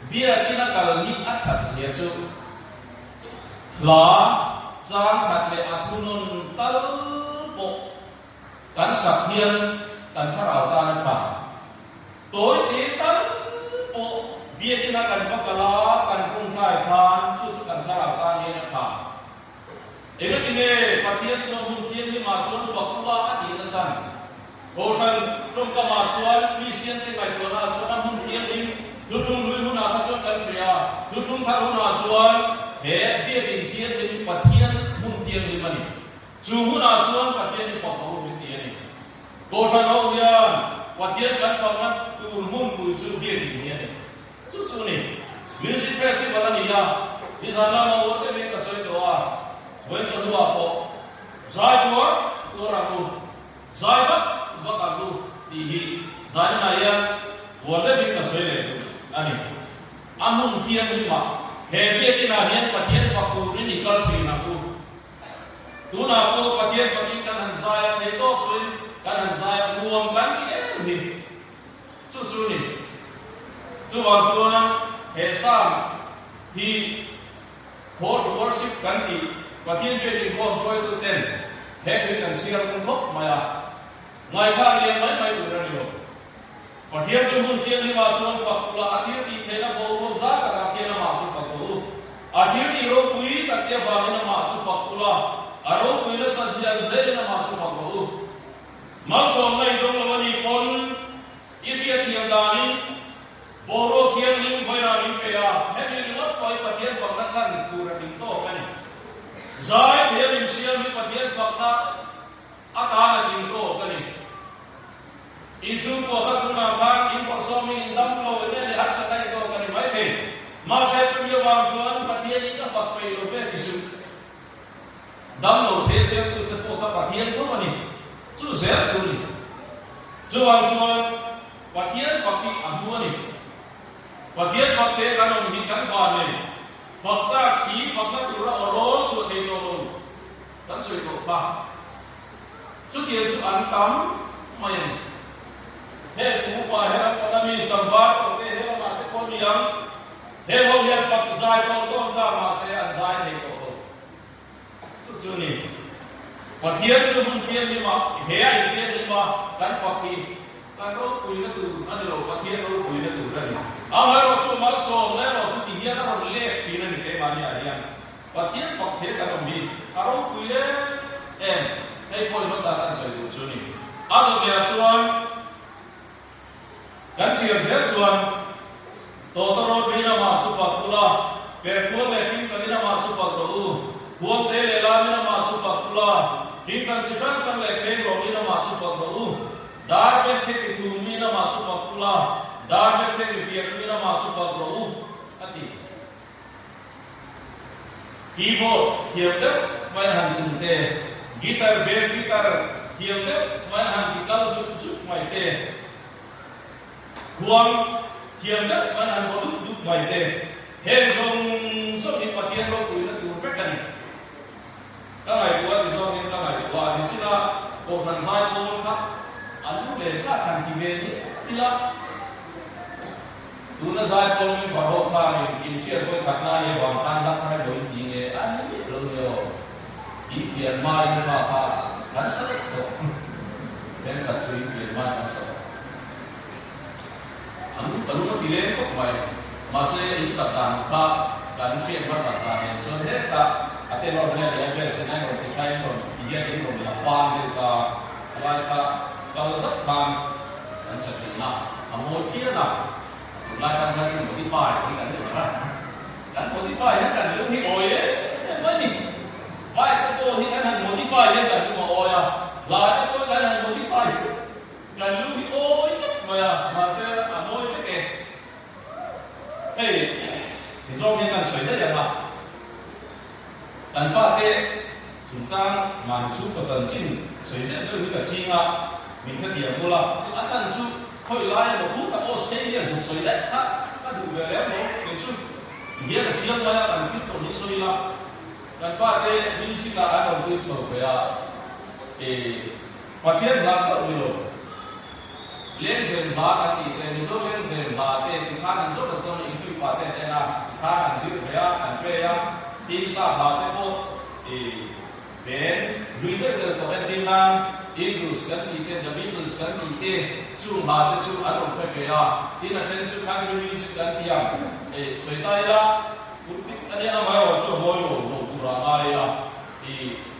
biakin a kal hi a that zia chu Hla chang khat leh a thunawn tal pawh kan sak hian kan thlarau tan a tha. Tawi te tal pawh biakina kan va kal a, kan tawngtai khan chu chu kan thlarau tan hian a tha. Engatinge Pathian chuan hmun thianghlimah chuan fak ula a tih nachhan? Kohhran tawngkamah chuan Kristiante ngaihtuahnaah chuan a hmun thianghlim thuthlung hlui hunah kha chuan kan hria a, thuthlung thar hunah chuan he biakin thianghlim hi Pathian hmun thianghlim a ni. Chu hunah chuan Pathian hi fak a u min ti a ni. Kohhran ho hian Pathian kan fakna tur hmunpui chu biakin hi a ni. Chu chu ni. Music Festival a ni a, nizan lama uar deuhin ka sawi tawh a, vawiin chawhnuah pawh zai tuar tuar ang u. Zai vak vak ang u tih hi zaninah hian uar deuhin ka sawi leh duh a ni. A hmun thianghlimah he biakinah hian Pathian fak turin i kal thin ang u. Tunah pawh Pathian fakin kan han zai a, thei tawk chuin kan han zai a, nuam kan ti em hi. Chu chu ni. Chuvang chuan he Psalm hi Court worship kan tih Pathian biak inkhawm hruaitu ten he tui kan chhiar ngun khawp mai a, ngaithla lian mai mai tur a ni lo. Pathian chu hmun thianghlimah chuan fak ula, a thil tih theihna boruak zau takah khian amah chu fak rawh u. A thil tih ropui tak te avangin amah chu fak ula, a ropui nasa ziang zelin amah chu fak rawh u. Malsawmna i dawng lo a nih pawn i hriatthiam danin Boruak thianghlim vawilah min pe a, hemi ringawt pawh hi Pathian fakna chhan tur a tling tawk a ni. Zai thei a min siam hi Pathian fakna atan a tling tawk a ni. Inchhungkua kha tunah khan in bawrhsawmin in dam lo enge leh harsatna in tawk a ni mai thei. Mahse chumi avang chuan Pathian in ka fak peih lo ve ti suh. Dam lo thei siamtu che pawh kha Pathian tho a ni. Chu zel chu a ni. Chuvang chuan Pathian fak hi a hmu a ni. Pathian fak te kan awm hi kan van nei. Fak chak si fakna tura aw rawl chhuah thei tawh lo kan sawi tawh kha. Chutiang chu an tam mai a ni. Heng kum upa he ram panga mi samvar tawh te he lamah te pawh ni ang. Heng ho hian fak zai tawn tawn chak mahse an zai thei tawh lo. Chu chu ni. Pathian chu hmun thianghlimah he a inthianghlim a kan fak hi kan ropuina tur a ni lo, Pathian ropuina tur a ni. Amaherawhchu malsawmna erawh chu ti hian a rawn lek thin a ni keimahniah hian. Pathian fak thei kan awm hi a ropui em em, hei pawh i hmasa kan sawi duh chu ni. A dawteh ah chuan kan chhiar zel chuan Tawtawrawt rin amah chu fak ula, Perhkhuang leh Kimtlanin amah chu fak rawh u, Khuangte leh Lamin amah chu fak ula, Kimtlan chi hrang hrang leh Khenglawngin amah chu fak rawh u, Dar benthek i thummin amah chu fak ula, Dar benthek i fiakmin amah chu fak rawh u, a ti. Keyboard thiam deuh mai han tum te, guitar bass guitar thiam deuh mai han ti kal zuk zuk mai te, khuang thiam deuh mai han vaw dup dup mai te, heng zawng zawng hi Pathian ropuina tur vek a ni. Ka ngaihtuah ti zawngin ka ngaihtuah a ni chin a, Kohhran zai pawl kha a lu leh thlak han ti ve ni ila, Tuna zai pawl member ho khanin in hriat vawi khat na nia vang khan hla thar emaw in ti nge a ni miah lo ni aw. In pian hma in hma kha kan sa daih tawh. Thenkhat chu in pian hma in an sa tawh. An ka lung a ti leng khawp mai. Mahse in sat dan kha kan hriat hmasak dan nen chuan hetah a te lawr hle a ni a, vel sin a in rawn ti kha in rawn ti hian in rawn la fang deuh ta a lai kha kal zauh khan kan sa thin a, a mawi phian a, tunlai khan khan chu modify hi kan ni ber a, kan modify hian kan lung hi awi em em mai ni, bike te pawh hi kan han modify hian kan lung a awi a, hla te pawh kan han modify hian kan lung hi awi tlat mai a, mahse a mawi vek e. Hei tizawng hian kan sawi daih ang a, kan fate chungchang mahni chhungkaw chanchin sawi zeuh zeuh hi ka ching a, min hrethiam bul a, a chhan chu khawi lai emaw khu tak Australia zuk sawi daih kha ka duh ve lem lo, kei chu tihian a siam mai a, kan thil tawn hi sawi ila, kan fate music ah an rawn tui chho ve a, ih Pathian hla chauh ni lo. Lengzem hla kan tih te, Mizo lengzem hla te ti khan an zawt an zawt a, intuih pah te an en a, ti khan an zir ve a, an play a, tin sap hla te pawh i ven lui deuh deuh tawh entir nan Eagles kan tih te, The Beatles kan tih te, chung hla te chu an rawn hre ve a, tin a then chu country music kan ti ang, e sawi ta ila, pulpit a nia amaherawhchu a mawi lo lo tur ah ngai ila, i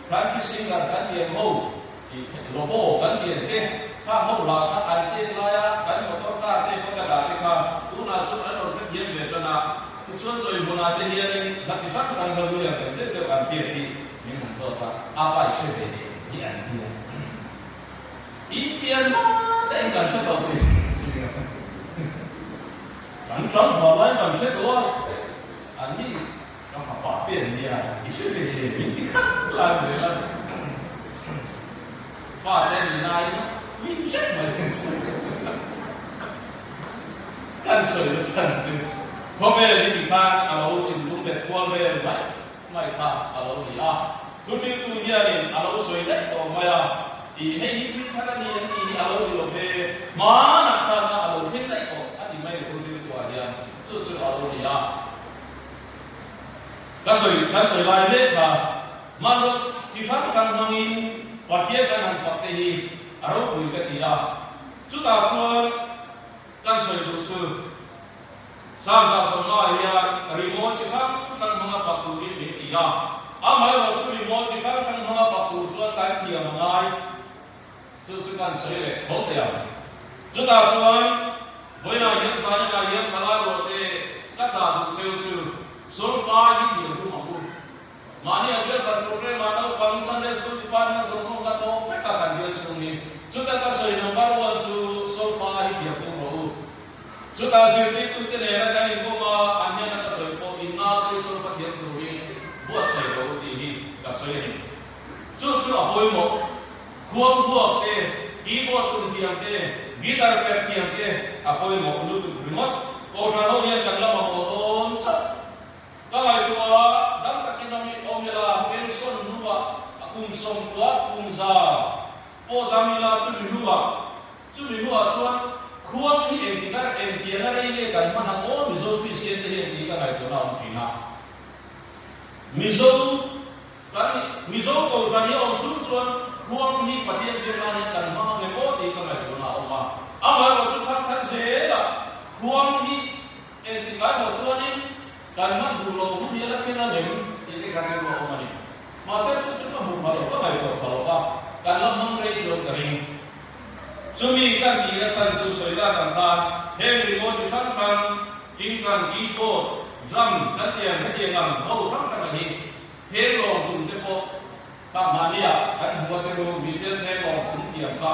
country singer kan ti ang ho. Lobo kan tian te kha ho lah kha an tet laia kan motor car te pawh ka dah te kha tunah chuan an rawn hrethiam ve tan a, tichuan chawi hmunah te hianin hla chi hrang hrang hla lui ang deuh deuh deuh an hriat hi min han zawt a, a pa i hre ve em hi an ti a, in pian hma daih in kan hre tawh tih kan tlangval lai kan hre tawh a, an ni. Ka fapa te an nia, i hre ve em? Min ti khat la zel a. Fa te an ni laiin min hrep mai ang chu. Kan sawi na chhan chu khawvel hi ti khan a lo inlung let kual vel mai mai kha a lo ni a. Thuhriltu hianin a lo sawi daih tawh mai a, i hei hi thil thar a ni an tih hi a lo ni lo ve, hmanah khan a lo thleng daih tawh a ti mai ni thuhriltuah hian chu chu a lo ni a. Ka sawi kan sawi lai mek kha hmanraw chi hrang hrang hmangin Pathian kan han fak te hi a ropui ka ti a, chutah chuan kan sawi duh chu Sangha sawmna hian rimawi chi hrang hrang hmanga fak turin min ti a, amaherawh chu rimawi chi hrang hrang hmanga fak tur chuan kan thiam a ngai. Chu chu kan sawi leh tho teh ang. Chutah chuan vawiinah hian Zaninah hian thalai ruah te ka chah duh cheu chu Solfa hi thiam tum ang u. Mahni a bial khat program ah naupang Sunday School Department zawng zawng ka tawng vek a kan bial chhung hi. Chuta ka sawi number one chu Solfa hi thiam tum rawh u. Chutah zirtirtute nena kan inkawm a, an hnena ka sawi pawh in naute hi Solfa thiam turin buatsaih rawh u tih hi ka sawi a ni. Chu chu a pawimawh. Khuang vuak te, keyboard tum thiam te, guitar perh thiam te a pawimawh lutuk ringawt. Kohhran ho hian kan la mamawh dawn chauh. Ka ngaihtuah a, dam takin awm ila, pension hnuah a kum 90, kum za. Pawh dam ila chumi hnuah, chumi hnuah chuan khuang hi engtik a engtiang a rei nge kan hman ang aw Mizo Kristian te hian tih ka ngaihtuahna a awm thin a. Mizo kan nih, Mizo Kohhran hi a awm chung chuan khuang hi Pathian biak nan hian kan hmang ang em aw tih ka ngaihtuahna a awm a. Amaherawhchu thangkhat zelah khuang hi Engtik lai pawh chuanin kan hman duh loh hun hi a la thleng ang em tih te kha rilru a awm a ni. Mahse chu chu ka hmuh pha loh, ka ngaihtuah pha loh a, kan la hmang rei chuan ka ring. Chumi kan tihna chhan chu sawi tak ang khan heng rimawi chi hrang hrang, tingtang, keyboard, drum kan tih ang hetiang ang ho hrang hrang a hi heng lawng tum te pawh kha mahniah kan hmu a tiru miten heng lawng tum thiam kha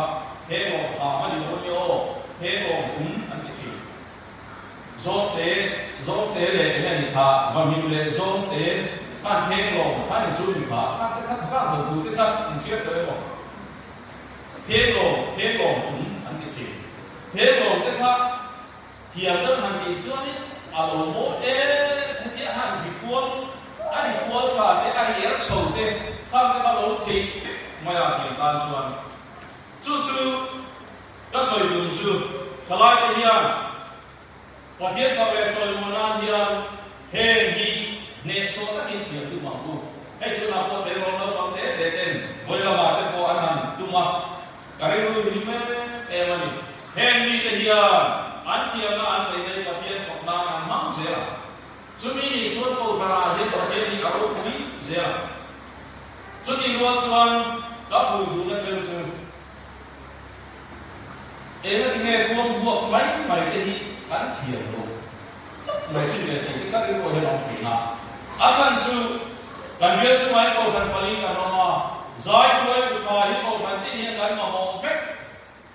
heng lawng hang a ni lo a nia aw, heng lawng tum an ti thin. Zawngte, zawngte leh eng a ni kha, vahmim leh zawngte khan pheng lawm, khan in chu ni kha, khan te kha thakang ho thu te kha in chhiar tawh emaw? Pheng lawm, pheng lawm tum an ti thin. Pheng lawm te kha thiam deuh han tih chuanin a lo mawi em hetia han ri kual, a ri kual hra te, a ri er chho te, khang te kha lo theih vek mai a thiam tan chuan. Chu chu Ka sawi tum chu thalaite hian Pathian fak leh chawimaw nan hian heng hi hnehsawh takin thiam tum ang u. Hei tunah pawh tleirawl naupang te te ten vawi lamah te pawh an han tum a, ka rilru hi hlim em em a ni. Heng mite hian an thiamna an theih hi Pathian fak nan an hmang zel a. Chumi nih chuan Kohhranah hian Pathian hi a ropui zel a. Chutih rual chuan ka fuih duhna cheu chu Eng a ti nge kuang vuak mai mai te hi kan thiam lo tlat mai thin le tih te ka rilruah hian a awm thin a. A chhan chu kan bial chungah hian Kohhran pali kan awm a, zai hruai kutha hi Kohhran tin hian kan mamawh vek.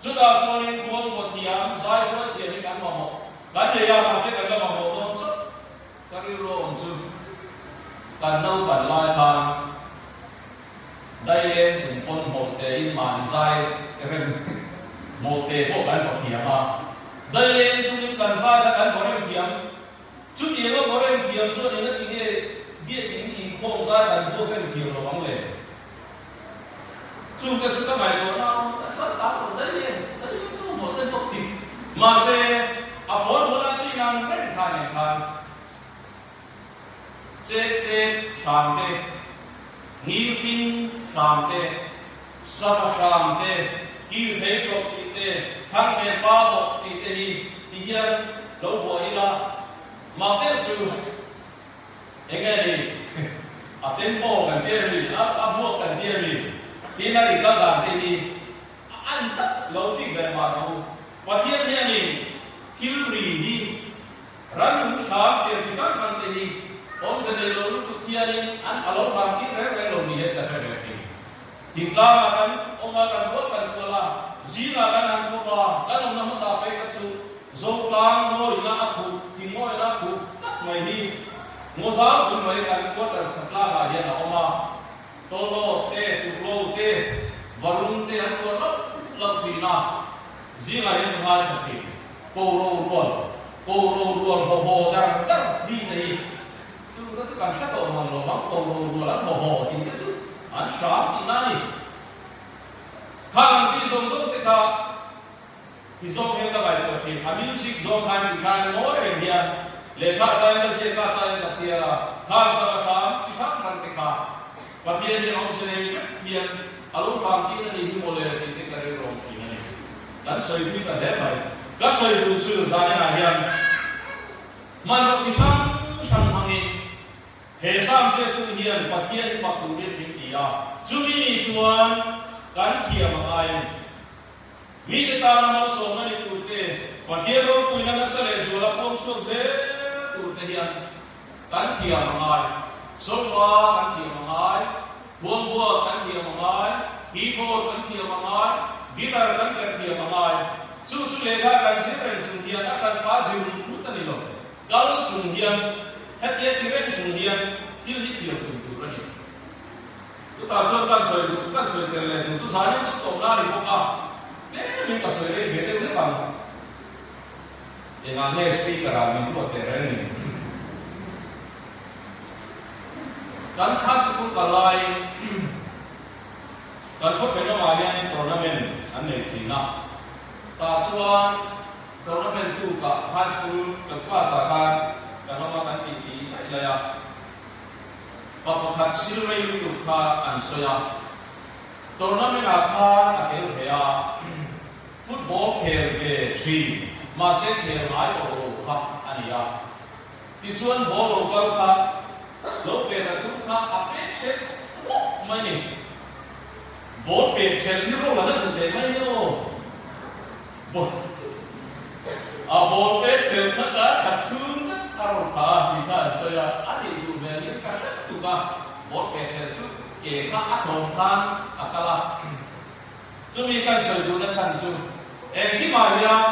Chutah chuanin kuang vaw thiam, zai hruai thiam hi kan mamawh. Kan nei a, mahse kan la mamawh dawn chauh. Ka rilruah awm chu kan naupan lai khan Daileng chung pawn hmawlhte in mahni zai rem hmawlhte pawh kan vaw thiam a, Daileng chungin kan zai kha kan vaw rem thiam. Chutianga vaw rem thiam chuan engati nge biakin inkhawm zai kan vuak rem thiam lo ang le? Chungte chu ka ngaihtuah na a, ka chhan ta lo Daileng, Daileng chu hmawlhte vuak thik mahse a formula chu inang reng khan eng khan. Chek chek hram te, ngirhing hram te, sava hram te, kir thei thlawp tih te, thangfen pa bawk tih te hi ti hian lo buai ila mak deuh chu eng nge ni? A tempo kan tia mi, a vuak kan tia mi, tin a ri kal dan te hi a an chat lo chik ve mah rawh u. Pathian hianin thil ri hi Ran lung hram thiam chi hrang hrang te hi awmze nei lo lutuk hianin an a lo hram tir reng reng lo ni hian ka hre ve thin. Thingtlangah kan awm a, kan rual kan kual a, zingah kan han thawp a, kan awmna hmasa phei kha chu Zotlang ngawihna a khuh, thing ngawihna a khuh tak mai hi Ngawzau bul mai kan quarter satlangah hian a awm a, Tawlaw te, Tuklo te, Varung te an kual lauh lauh thin a, zingah hian ka ngaithla thin. Ko ro rual, ko ro rual haw haw dar dar ri te hi chu ka chu kan hre tawh mang lo vang, ko ro rual an haw haw tih te chu an hram tihna a ni. Khang ang chi zawng zawng te kha ti zawng hian ka ngaihtuah thin, a music zawng khan ti khan ngawi reng hian lehkha tlaiin ka ziak a, tlaiin ka chhiar a, khang sava hram chi hrang hrang te kha Pathian hian awmze nei vek hian a lo hram tihna ni hi mawle tih te ka rilruang thin a ni. Kan sawi thui ta hle mai. Ka sawi duh chu zaninah hian hmanraw chi hrang hrang hmangin he Sam ziaktu hian Pathian hi fak turin min ti a, chumi ni chuan kan thiam a ngai a ni. Mite tana malsawmna ni turte, Pathian ropuina nasa leh zuala puang chhuak zel turte hian kan thiam a ngai. Sofa kan thiam a ngai, huanghua kan thiam a ngai, keyboard kan thiam a ngai, guitar kan perh thiam a ngai. Chu chu lehkha kan zir reng chung hian a hranpa zir mut mut a ni lo. Kal chung hian, hetia ti reng chung hian thil hi thiam tum tur a ni. Chutah chuan kan sawi duh, kan sawi tel leh duh chu zanin chu tawpna a ni bawk a, tlemin ka sawi rei ve deuh hlek ang. Engah nge speaker ah min ruat teh reng ni? Kan high school kal laiin Kan khaw thenawmah hianin tournament an nei thin a, tah chuan tournament tukah high school kan class ah khan kan awm a kan tih tih daih lai a, pa pakhat sil rei lutuk kha an sawi a, tournament ah khan a tel ve a, football khel ve thin mahse khel ngai tawh lo kha a ni a. Tichuan ball lo kal kha lo pe ta tum kha a pek ṭhelh khawp mai ni. Ball pek ṭhelh hi ro la na duh teh mai nia aw. Ball a ball pek ṭhelh kha kar khat chhung zet a rawn pha a tih kha an sawi a, a nih duh hmel in ka hre tuk a, ball pek ṭhelh chu ke kha a tlawm khan a kal a. Chumi kan sawi duhna chhan chu engkimah hian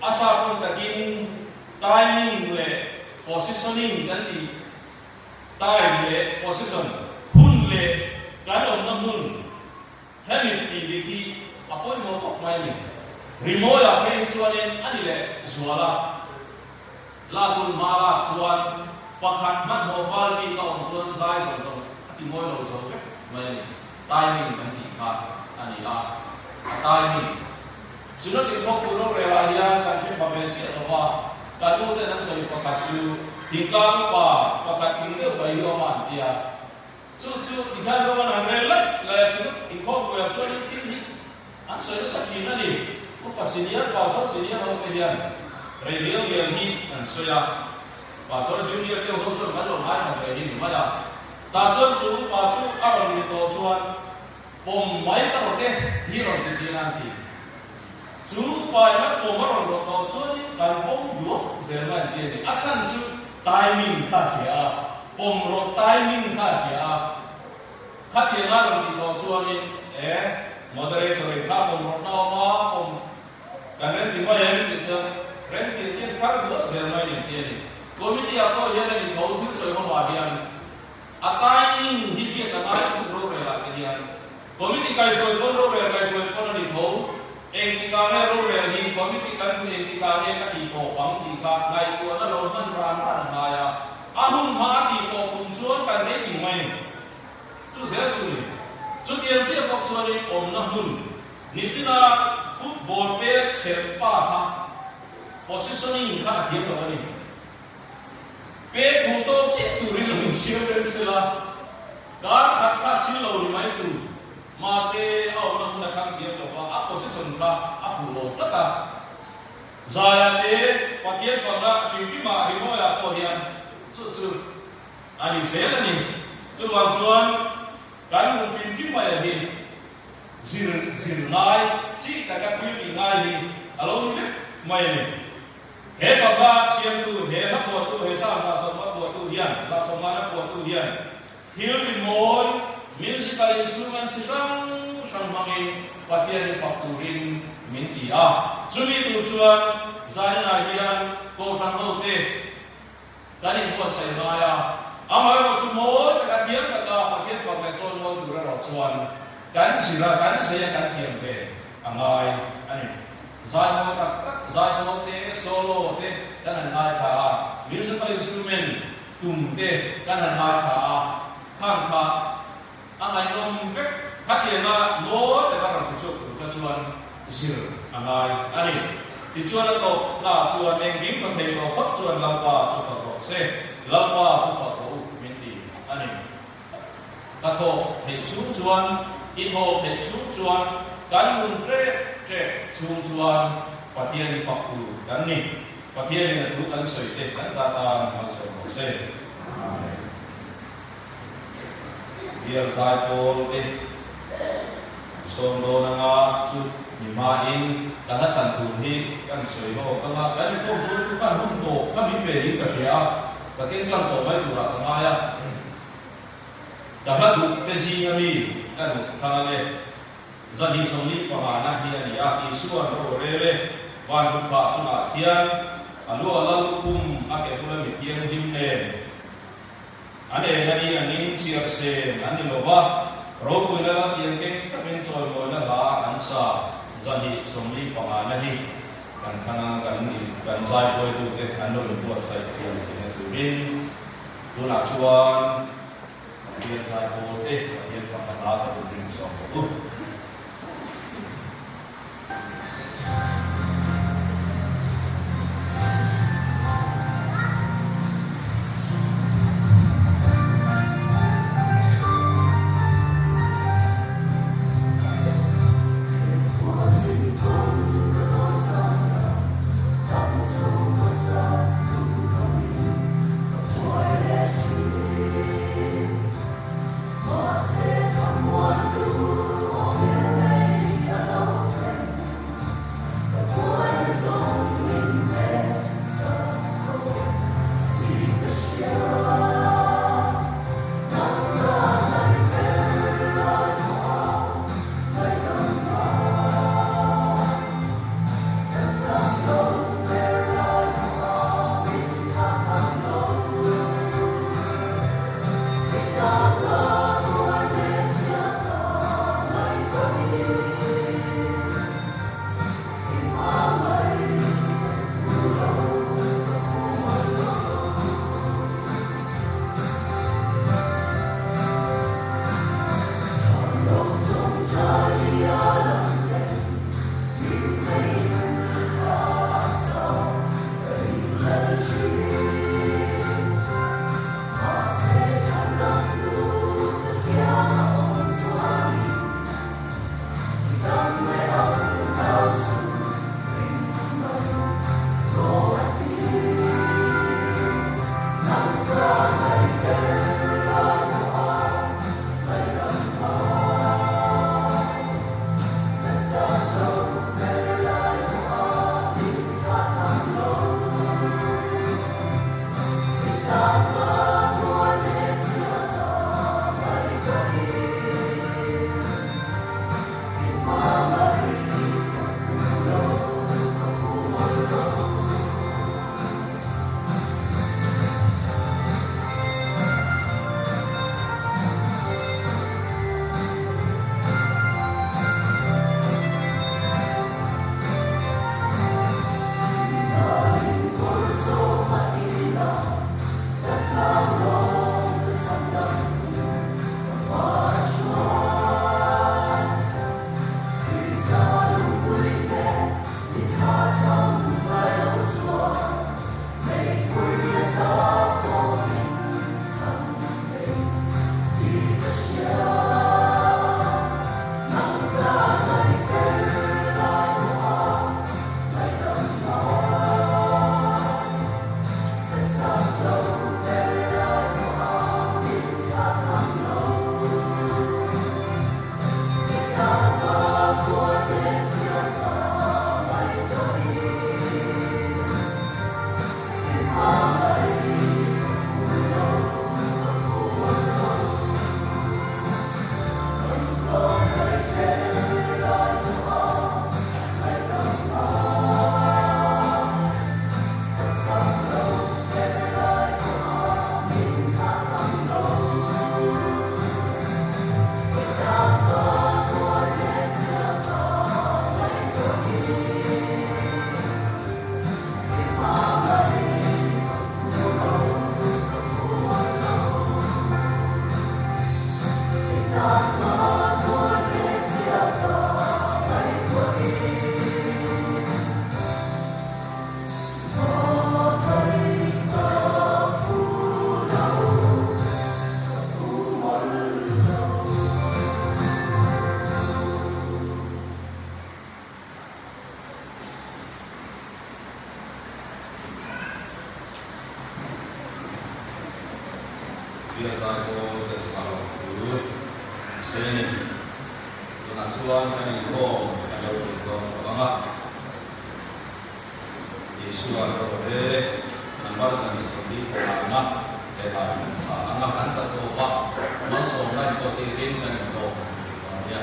A sahun takin timing leh positioning kan tih, time leh position, hun leh kan awmna hmun hemi tih dik hi a pawimawh khawp mai a ni. Rimawiah phei chuanin a ni leh zual a, lakun hma lak chuan pakhat hmanhmawh fal bik a awm chuan zai zawng zawng a ti mawi lo zo vek mai a ni. Timing kan tih kha a ni a, a timing. Synodic Hawktu rorel ah hian kan hre pha ve chiah lo va, ka nu ten an sawi pakhat chu thingtlang upa pakhat thing deuh mai hi awm a an ti a. Chu chu ti hian ro an han rel laih laih a, Synod inkhawmpuiah chuanin thil hi an sawi nasa thin a ni. Upa senior, pastor senior ho te hian rei liau liau hi an sawi a, pastor junior deuh ho chuan kan lo ngaithla ve hi ni mai a. Tah chuan chu upa chu a rawn nih tawh chuan Pawm mai ka rawt e, hi rawn ti thin a an ti. Chu paina pawm a rawn rawh tawh chuanin kan pawm duak zel mai an ti a ni. A chhan chu timing kha a hria a, pawm rawh timing kha a hria a. Khatianga rawn tih tawh chuanin e, moderator in kha pawm rawh na awm a, pawm kan rem ti mai em tih chuan rem tih hian thar duak zel mai an ti a ni. Committee ah pawh hian a ni tho thil sawi ho ah hian. A timing hi hriat a ngai tuk rorel ah te hian committee kaihruai pawn rorel kaihruai pawn a ni tho. Engtikah nge rorel hi committee kan hmu engtikah nge ka tih tawp ang tih kha ngaihtuahna lo hman ran ran a ngai a. A hun hma a tih tawp tum chuan kan rating mai ni. Chu zel chu ni. Chutiang chiah bawk chuanin awmna hmun nichina football pek khelh pa kha positioning kha a thiam lo a ni. Pe thu tawk chiah turin lo insiam reng se la, kar khat kha sil lo ni mai tur. Mahse, a awmna hun a thlang thiam lo va, a position kha a fuh lo tlat a. Zaia te Pathian fakna hrimhrimah rimawiah pawh hian chu chu a ni zel a ni. Chuvang chuan kan hmuh hrimhrim mai a hi zir zir ngai chi taka thil tih ngai hi a lo ni vek mai a ni. He fapa siamtu, he hla phuahtu, he Psalm 150 phuahtu hian, 150 phuahtu hian thil rimawi, musical instrument, chi hrang hrang hmangin Pathian hi fak turin min ti a. Chumi tur chuan zaninah hian Kohhran hote kan inbuatsaih ngai a, amaherawh chu mawi taka thiam taka Pathian fak leh chawi mawi tur erawh chuan kan zir a, kan zei a, kan thiam ve a ngai a ni. Zaimawi tak tak, zaimawi te, solo te kan han ngaithla a, musical instrument tum te kan han ngaithla a, khang kha a ngaihnawm vek. Khatianga mawi taka rawn ti chhuak tur kha chuan zir a ngai a ni. Tichuan a tawp hna chuan engkim tha thei tawh phawt chuan Lalpa chu fak rawh se, Lalpa chu fak rawh u min ti a ni. Ka thawk theih chhung chuan, i thawk theih chhung chuan, kan nun ṭek ṭek chhung chuan Pathian i fak tur kan ni. Pathianin a thu kan sawi te kan za tan malsawm rawh se. Amen. Bial zai pawl te an sawm dawn anga chu mi hmain ka hla thlan tur hi kan sawi lawk anga kan inkhawm dawn chu khan hun tawp kha min ve in ka hria a, ka keng tlang tawh mai turah ka ngai a. Ka hla duh te zinga mi ka duh thlang ange. 245 na hi a ni a, Isua'n ro rel e, van hmuhphah chungah khian a lu a lal lukhum a ke bula mi thianghlim nen an eng a ni angin chhiar sen an ni lova, ropuina lal tiang keng thlapin chawimawina hla an sa. 245 na hi kan thlang ang kan kan zaibuaitute an lo inbuatsaih thiam theihna turin. Tunah chuan Pathian zai pawl te Pathian fak a. hla sa turin sawm bawk u. Bial zaipawl te chungah lo thu sawi a ni. Tunah chuan kan inkhawm kan lo ṭin dawn tawh ang a. Isua ro re number 124 he hla hi kan sa ang a, kan sa tawp a, malsawmna inpawh tirin kan intawk a ni dawn a nia.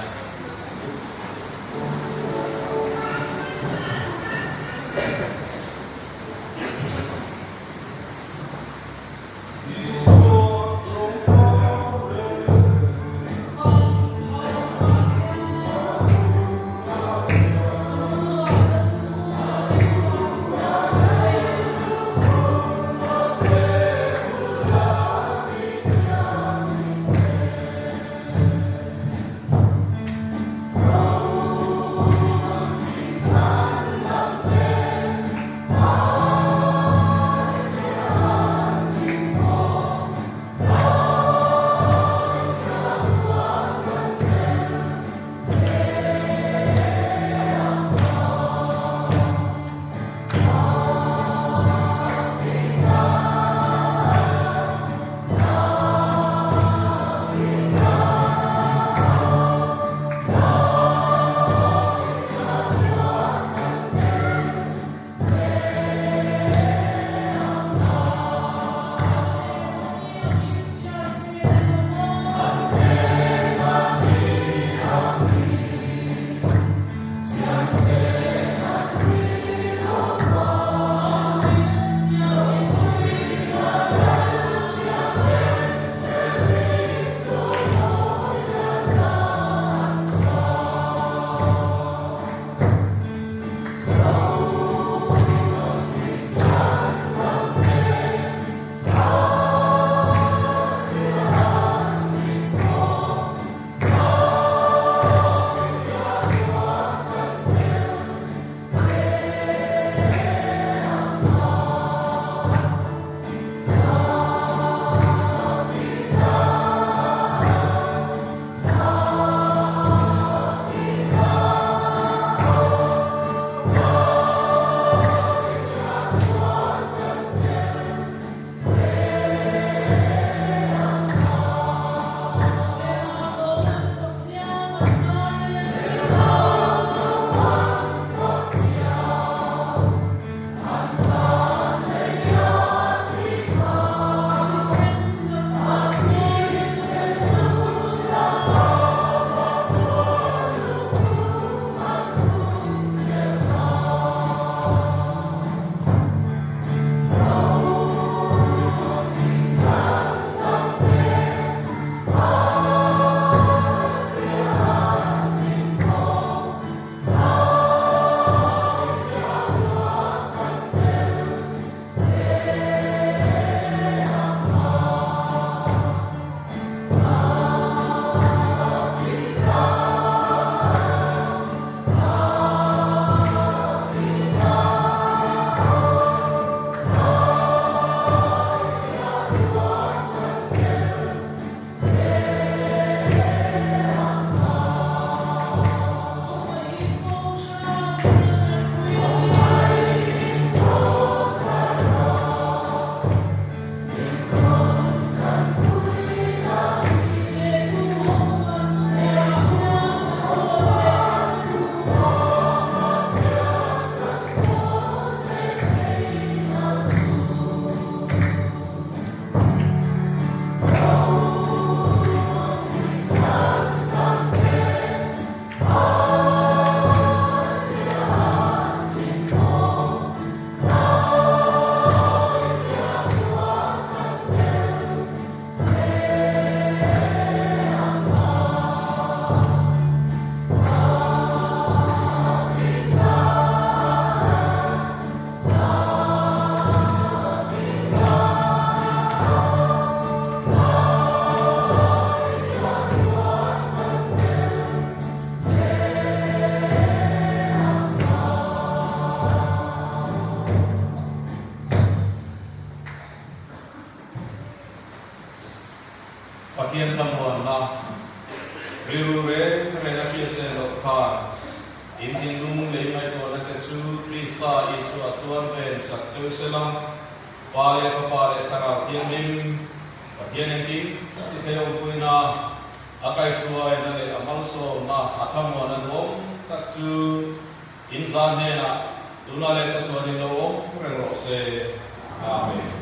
Pathian thlamuanna rilru reng reng a hriatsen loh khan in thinlung lei ngaihtuahna te chu Krista Isua chuan ven sak cheu sela, Pa leh Fapa leh Thlarau Thianghlim, Pathian engkim ti thei awmpuina, a kaihruaina leh a malsawmna a thlamuan a duhawm tak chu in zan hnenah tunah leh chatuanin lo awm reng rawh se. Amen.